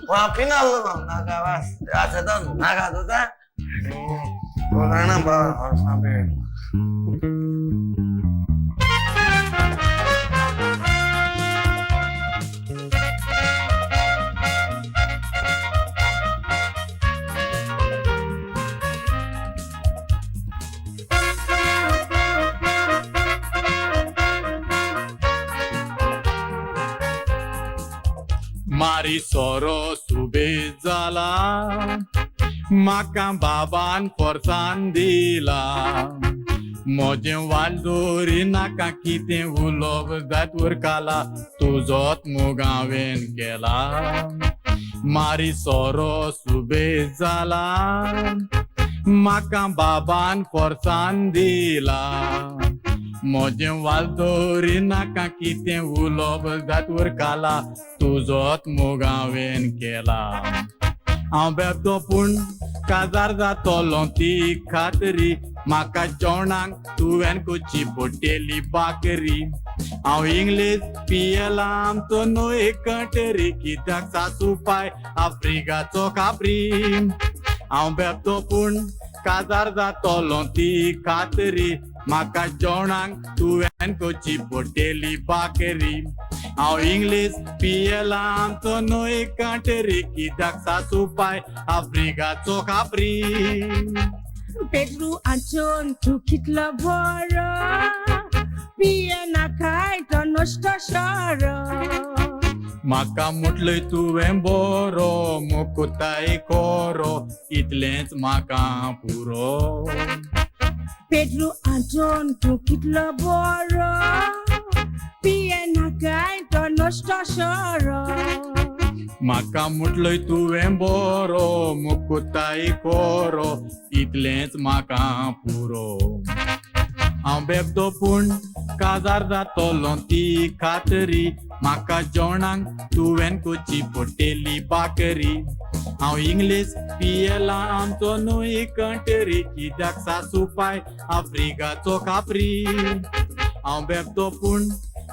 हांव पिनासलो नाका वास आसा नाका तुका जाणा बाबा हॉर्सां पिवयलो. मारी सोरो सुबेज जाला, म्हाका बाबान फोर्सान दिला. म्हजें वाल दवरी नाका कितें उलोवप जायत उरकाला, तुजोच मोग हांवें केला. मारी सोरो सुबेज जाला, म्हाका बाबान फोर्सान दिला. म्हजें वाल दवरी नाका कितें उलोवप जायत उरकाला, तुजोच मोग हांवें केला. हांव बेबदो पूण काजार जातलो ती खातरी, म्हाका जेवणाक तुवें कोची पडटेली बाकरी. हांव इंग्लीश पियेला आमचो न्हय कंटरी, कित्याक सासू पाय आफ्रिकाचो खापरी. हांव बेबदो पूण काजार जातलो ती खातरी, म्हाका जेवणाक तुवें कोची पडटेली बाकरी. हांव इंग्लीश पियेला आमचो न्हय कंटरी, कित्याक सासू पाय आफ्रिकाचो खापरी. पेद्रू आंतोन तूं कितलो बरो, पियेना काय तो नश्ट सोरो. म्हाका म्हटलंय तुवें बरो मुकुताय कोरो, इतलेंच म्हाका पुरो. पेद्रू आंतोन तूं कितलो बरो, पियेना काय तो नश्ट सोरो. म्हाका म्हटलंय तुवें बरो मुकुताय कोरो, इतलेंच म्हाका पुरो. हांव बेबदो पूण काजार जातलो ती खातरी, म्हाका जेवणाक तुवें कोची पडटेली बाकरी. हांव इंग्लीश पियेला आमचो न्हय कंटरी, कित्याक सासू पाय आफ्रिकाचो खापरी. हांव बेबदो पूण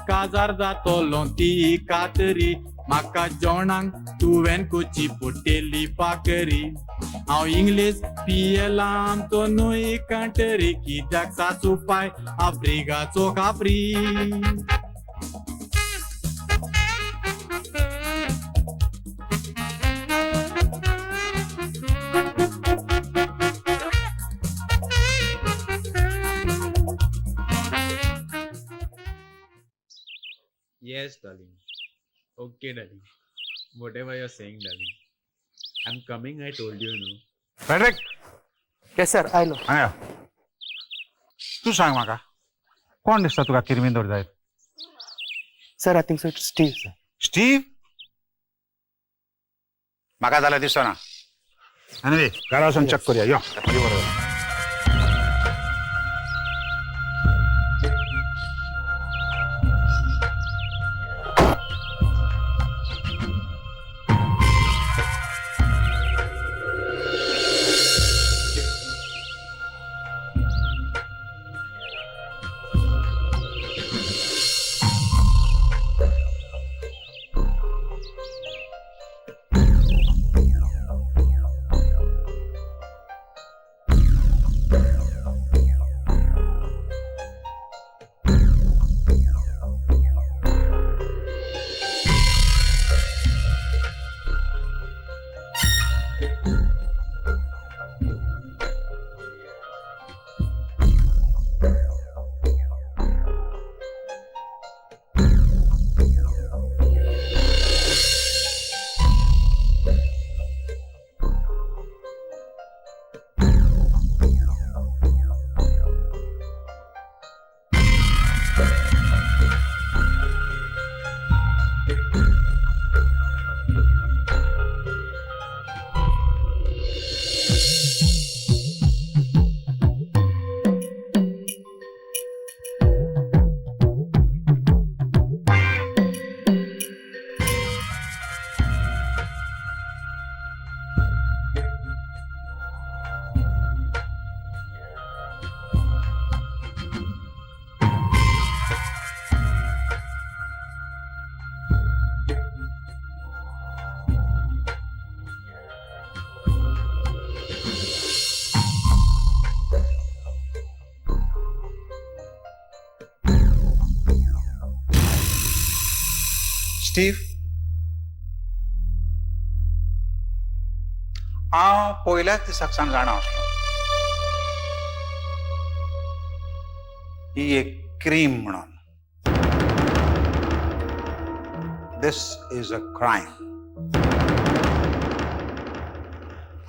काजार जातलो ती खातरी, म्हाका जेवणाक तुवें कोची पडटेली बाकरी. हांव इंग्लीश पियेला आमचो न्हय कंटरी, कित्याक सासू पाय आफ्रिकाचो Khapri. Darling. Okay darling, whatever you are saying darling, I am coming. I told you no. Frederick. Yes sir, आयलो. हांगा तूं सांग म्हाका, कोण दिसता तुका किरमिंदोर जायत? Sir, I think so it's Steve sir. Steve? म्हाका जाल्यार दिसना. एनिवे, घरा वचून चॅक करूया. यो म्हजे बरोबर. स्टीव, हांव पयल्याच दिसाक सावन जाणा आसलो ही एक क्रीम म्हणून. This is a crime.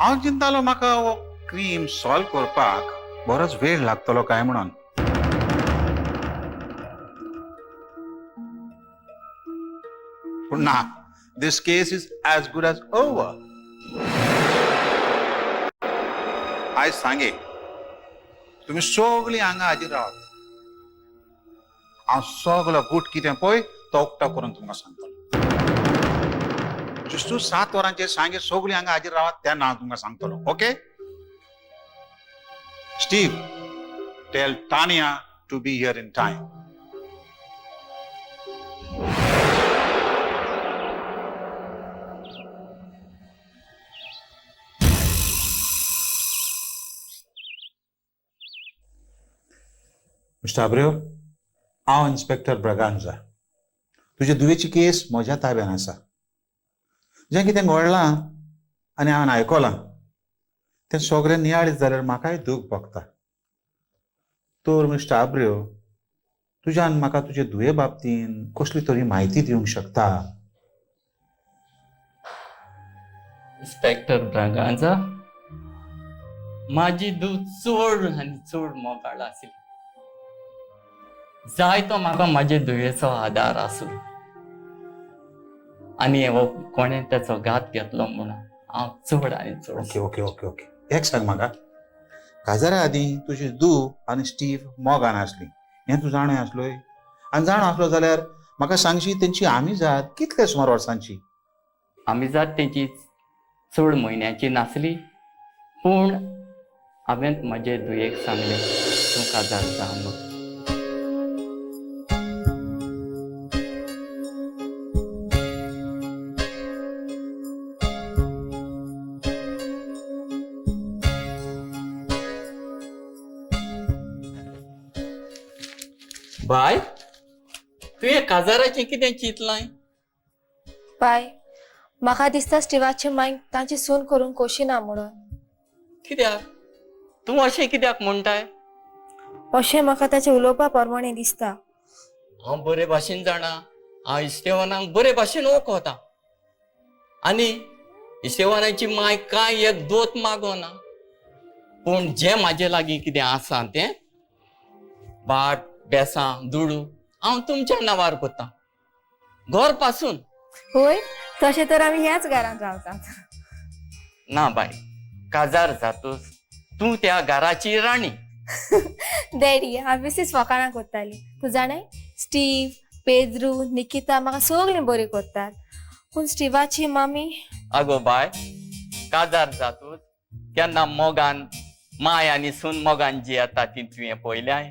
हांव चिंतालो म्हाका हो क्रीम सॉल्व करपाक बरोच वेळ लागतलो काय म्हणून. पूण ना, this case is as good as over. आयज सांगे तुमी सगळीं हांगा हाजीर रावात. हांव सगलो गूट कितें पळय तो उक्तो करून तुमकां सांगतलो. ज्युस्तू 7 वरांचेर सांगे सगळीं हांगा हाजीर रावात तेन्ना हांव तुमकां सांगतलो. Okay Steve, tell Tania to be here in time. Mister Abreu, हांव इन्स्पेक्टर ब्रागांझा. तुजे दुयेची केस म्हज्या ताब्यान आसा. जें कितें घडलां आनी हांवें आयकलां तें सगळें नियाळीत जाल्यार म्हाकाय दूख भोगता. तर मिस्टर आब्रेव, तुज्यान म्हाका तुजे दुये बाबतीन कसली तरी म्हायती दिवंक शकता? इन्स्पेक्टर ब्रागांझा, म्हाजी धूव चड आनी चड मोगाळ आसली. जाय तो म्हाका म्हाजे धुवेचो आदार आसलो आनी हो कोणें तेचो घात घेतलो म्हणून हांव चड आनी चड. ओके ओके ओके ओके, एक सांग म्हाका, काजारा आदीं तुजी धूव आनी स्टीव मोगान आसली हें तूं जाणा आसलोय? आनी जाणा आसलो जाल्यार म्हाका सांगशी तेंची आमिजाद कितले सुमार वर्सांची? आमिजाद तेंची चड म्हयन्याची नासली, पूण हांवें म्हजे धुयेक सांगलें तूं काजार जा म्हणून. बाय, तुवें काजाराचें कितें चिंतलां? बाय, म्हाका दिसता स्टिवाचे मांयक तांची सून करूंक कोशिना म्हणून. कित्याक तूं अशें कित्याक म्हणटाय? अशें म्हाका ताचें उलोवपा प्रमाणें दिसता. हांव बरे भाशेन जाणा, हांव इस्टेवानाक बरे भाशेन वळखता आनी इस्टेवानाची माय कांय एक दोत मागोना, पूण जें म्हाजे लागीं कितें आसा तें भाट बेसां दुडू हांव तुमच्या नांवार करता, घर पासून. होय, तशें तर आमी ह्याच घरांत रावतात. ना बाय, काजार जातूच तूं त्या घराची राणी. डॅडी, हांव मिसीस फकाणां करताली. तूं जाणाय, स्टीव, पेद्रू, निकिता म्हाका सगळीं बरी करतात, पूण स्टिवाची मामी. आगो बाय, काजार जातूच केन्ना मोगान माय आनी सून मोगान जी येता ती तुवें पळयल्याय?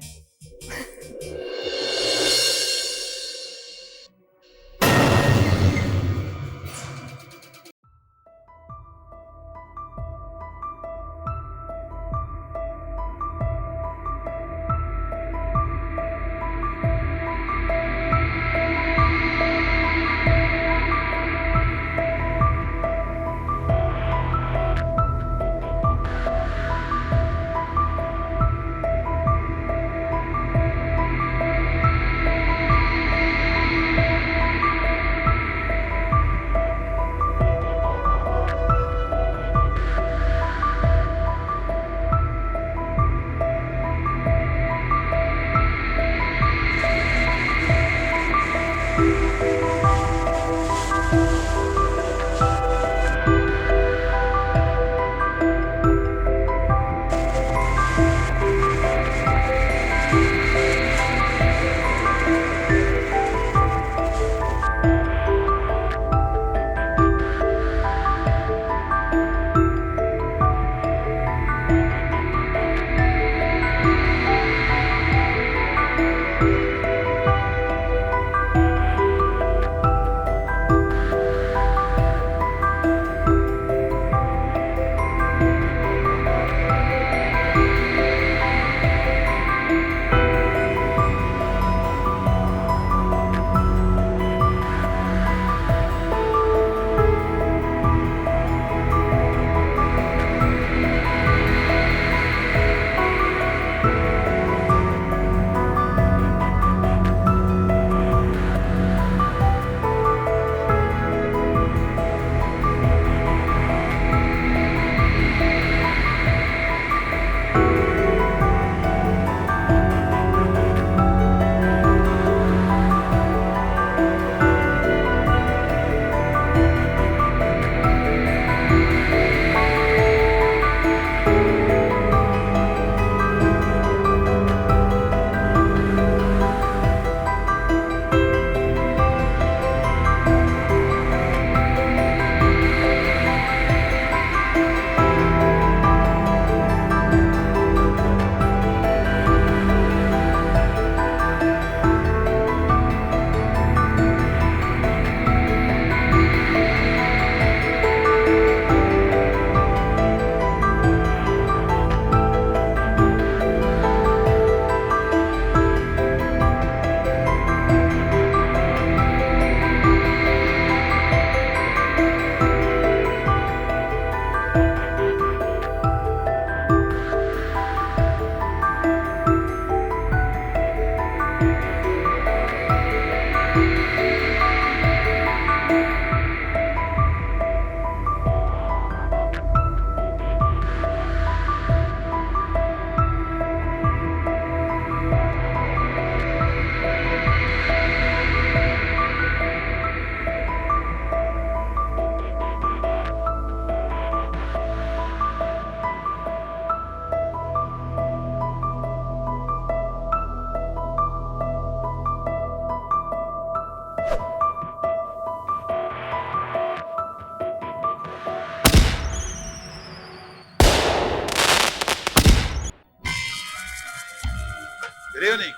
Good evening.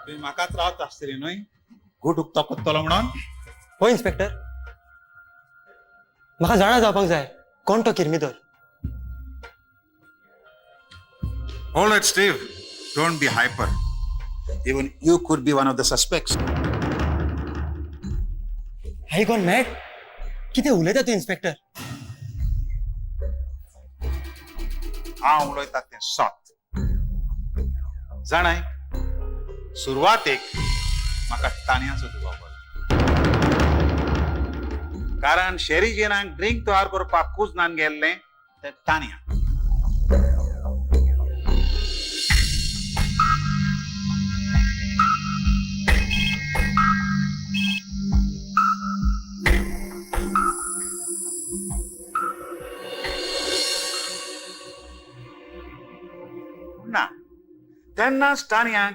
तुम्ही म्हाकाच रावत आसतली न्हय गुट उक्तो कोत्तलो म्हणून? हो इन्स्पेक्टर, म्हाका जाणा जावपाक जाय कोण तो किर्मिदोर. Hold it, Steve. Don't be hyper. Even you could be one of the suspects. I gone mad? कितें उलयता तूं इन्स्पेक्टर? हांव उलयता तें सत. जाणाय, सुरवातेक म्हाका ताणयाचो दुबाव पडलो, कारण शेरी जेनाक ड्रिंक तयार करपाक कुजनान गेल्लें तें ताणया. ना तेन्नाच ताणयाक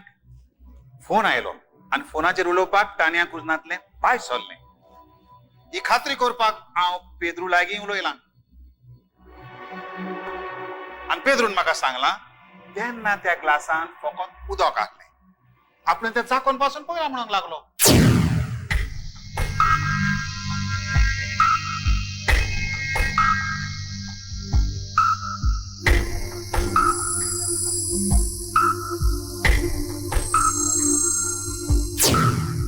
फोन आयलो आनी फोनाचेर उलोवपाक ताणया कुजनांतलें भायर सरलें. ही खात्री करपाक हांव पेद्रू लागीं उलयलां आनी पेद्रून म्हाका सांगलां तेन्ना त्या ग्लासान फकत उदक आसलें, आपणें तें चाकोन पासून पळयलां म्हणूंक लागलो.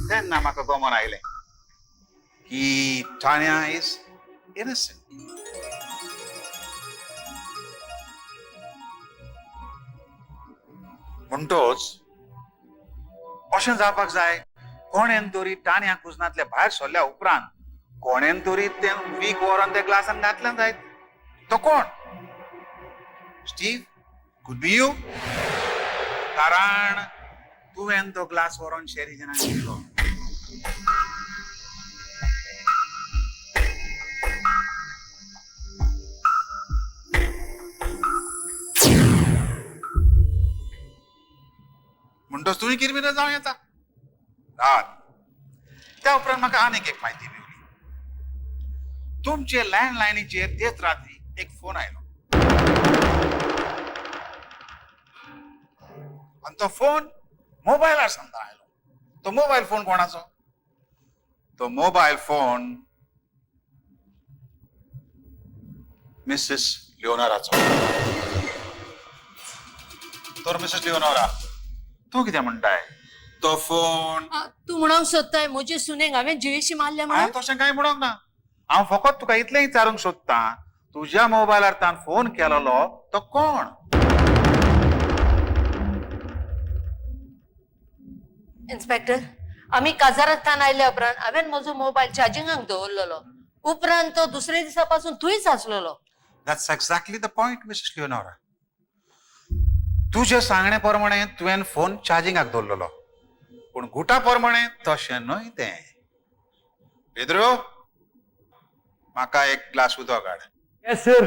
तेन्ना म्हाका गमन आयलें की तान्या is innocent. म्हणटोच अशें जावपाक जाय, कोणेन तरी तान्या कुजनांतले भायर सरल्या उपरांत कोणेन तरी तें वीक व्हरोन त्या ग्लासान घातल्यान जायत. तो कोण? स्टीव, could be you, कारण तुवें तो ग्लास व्हरोन शेरी जनाक दिलो. म्हणटोच तुवें किरमिरा जावं येता. रात त्या उपरांत म्हाका आनीक एक म्हायती मेळ्ळी. तुमचे लँडलायनीचेर तेच राती एक फोन आयलो आनी तो फोन मोबायलार समजा आयलो. तो मोबायल फोन कोणाचो? तो मोबायल फोन मिसेस लिओनोराचो. तर मिसेस लिओनोरा, तूं कितें म्हणटाय? तो फोन तूं म्हणूंक सोदताय म्हजे सुनेक हांवें जिवेशी मारल्या म्हणून? हांवें तशें कांय म्हणूंक ना. हांव फकत तुका इतलें विचारूंक सोदतां, तुज्या मोबायलार तान फोन केलेलो तो कोण? इन्स्पेक्टर, आमी काजारांतल्यान आयल्या उपरांत हांवें म्हजो मोबायल चार्जिंगाक दवरलेलो, उपरांत तो दुसऱ्या दिसा पासून थंयच आसलेलो. That's exactly the point, Mrs. Leonora. तुजे सांगणे प्रमाणे तुवें फोन चार्जिंगाक दवरलेलो, पूण गुटा प्रमाणे तशें न्हय तें. पेद्रो, म्हाका एक ग्लास उदक हाड. Yes sir.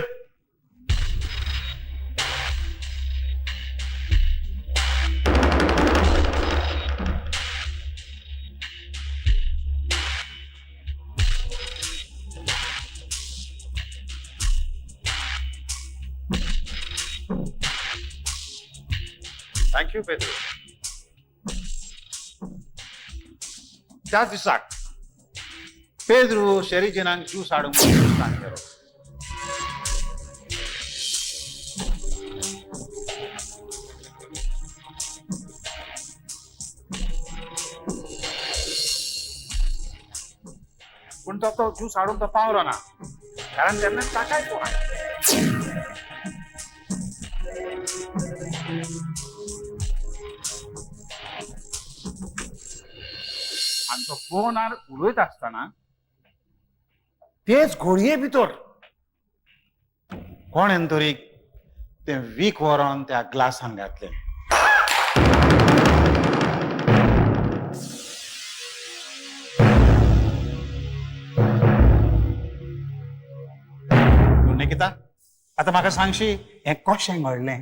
Thank you Pedro. त्याच दिसाक पेद्रू शेरीजनांक ज्यूस हाडूंक गेलो. पूण तो ज्यूस हाडूंक तो पावलो ना, कारण तेन्ना ताकाय फोन आयलो. आनी तो फोनार उलयत आसतना तेच घोडये भितर कोणेन तरी तें वीख व्हरोन त्या ग्लासान घातलें. निकिता, आतां म्हाका सांगशी हें कशें घडलें?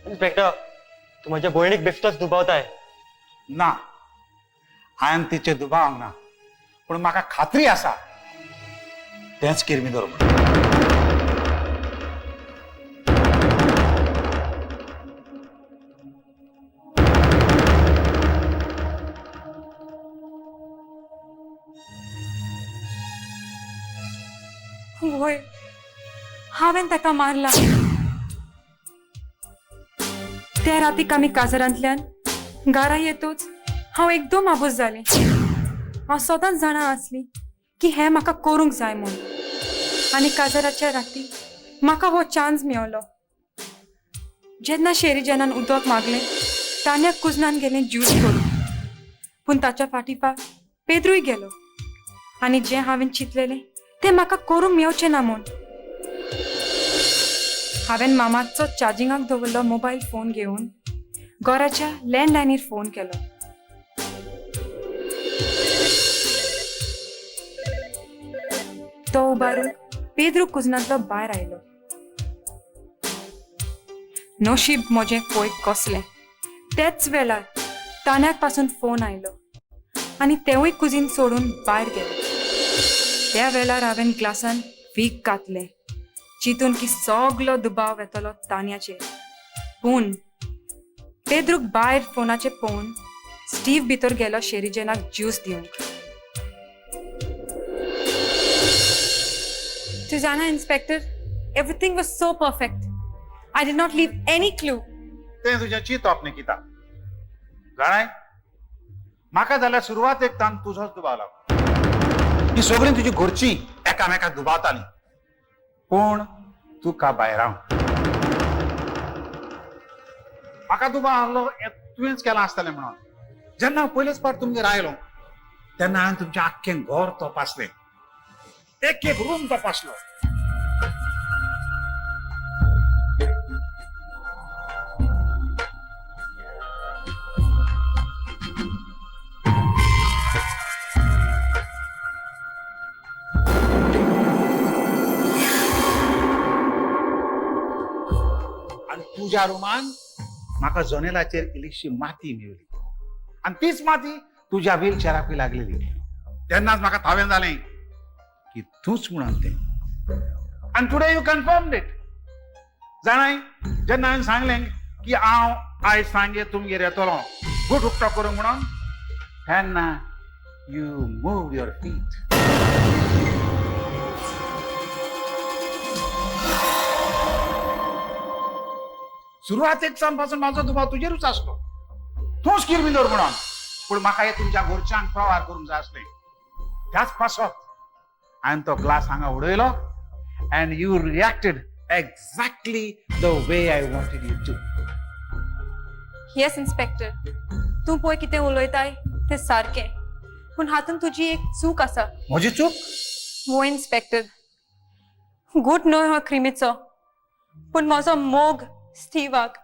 इन्स्पेक्टर, तूं म्हज्या भयणीक बेश्टोच दुबावताय. ना, हांवें तिचे दुबाव ना, पूण म्हाका खात्री आसा तेंच किरमिदोर म्हणून. वय, हांवें ताका मारला. त्या रातीक आमी काजरांतल्यान घरा येतोच हांव एकदम आबूज जालें. हांव सदांच जाणा आसली की हें म्हाका करूंक जाय म्हूण, आनी काजराच्या राती म्हाका हो चान्स मेवलो. जेन्ना शेरीजनान उदक मागलें तान्या कुजनान गेलें ज्यूस करूंक, पूण ताच्या फाटीफाट पेद्रूय गेलो आनी जें हांवें चिंतलेलें तें म्हाका करूंक मेवचें ना म्हूण हांवें मामाचो चार्जिंगाक दवरलो मोबायल फोन घेवन घराच्या लँडलायनीर फोन केलो. तो उबारून पेद्रू कुजनांतलो भायर आयलो. नशीब म्हजें पळय कसलें, तेच वेळार तान्याक पासून फोन आयलो आनी तेवूय कुजीन सोडून भायर गेले. त्या वेळार हांवें ग्लासान वीख घातलें, चिंतून की सगलो दुबाव येतलो तान्याचेर. पूण पेद्रूक भायर फोनाचेर पळोवन स्टीव भितर गेलो शेरीजनाक ज्यूस दिवंक. तूं जाणा inspector, everything was so perfect. I did not leave any clue. तें तुजें चिंतप निकिता, जाणाय म्हाका जाल्यार सुरवातेक तान तुजोच दुबाव लागलो. ही सगळीं तुजी घरची एकामेकाक दुबावतालीं, पूण तुका भायराव म्हाका दुबाव आहलो तुवेंच केलां आसतलें म्हणून. जेन्ना हांव पयलेच फावट तुमगेर आयलो तेन्ना हांवें तुमचें आख्खें घर तपासलें, एक एक रूम तपासलो. आनी तुज्या रुमान म्हाका जनेलाचेर इल्लीशी माती मेळ्ळी आनी तीच माती तुज्या व्हीलचेराकूय लागलेली. तेन्नाच म्हाका थावें जालें की तूंच म्हणून तें. आनी टुडे you confirm it. जाणाय जेन्ना हांवें सांगलें की हांव आयज सांजे तुमगेर येतलो गुट उक्तो करूंक म्हणून, तेन्ना you move your feet. सुरवातेक सावन पासून म्हाजो दुबाव तुजेरूच आसलो, तूंच किरमिंदोर म्हणून. पूण म्हाका हे तुमच्या घरच्यांक प्रवार करूंक जाय आसलें. त्याच पासत हांवें तो ग्लास हांगा उडयलो and you reacted exactly the way I wanted you to. Yes inspector, तूं पळय कितें उलयताय तें सारकें, पूण हातूंत तुजी एक चूक आसा. म्हजी चूक? वो इन्स्पेक्टर, गूट न्हय हो क्रिमीचो, पूण म्हजो मोग स्टीवाक.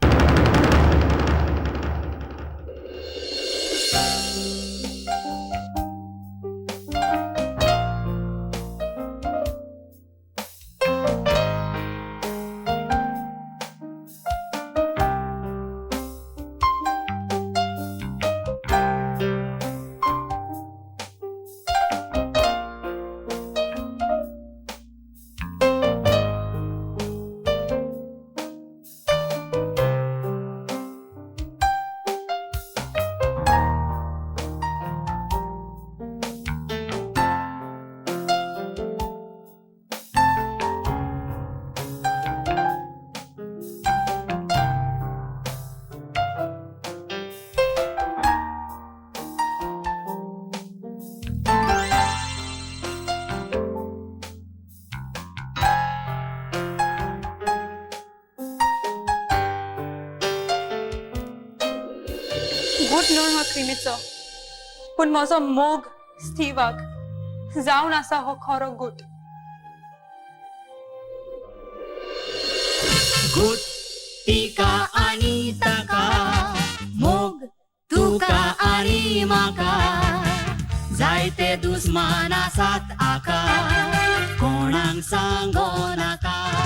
गूट न्हय हो क्रिमीचो, पूण म्हजो मोग स्टीवाक जावन आसा हो खरो गूट. गूट तिका आनी ताका, मोग तुका आनी म्हाका, जायते दुस्मान आसात आका, कोणाक सांगो नाका.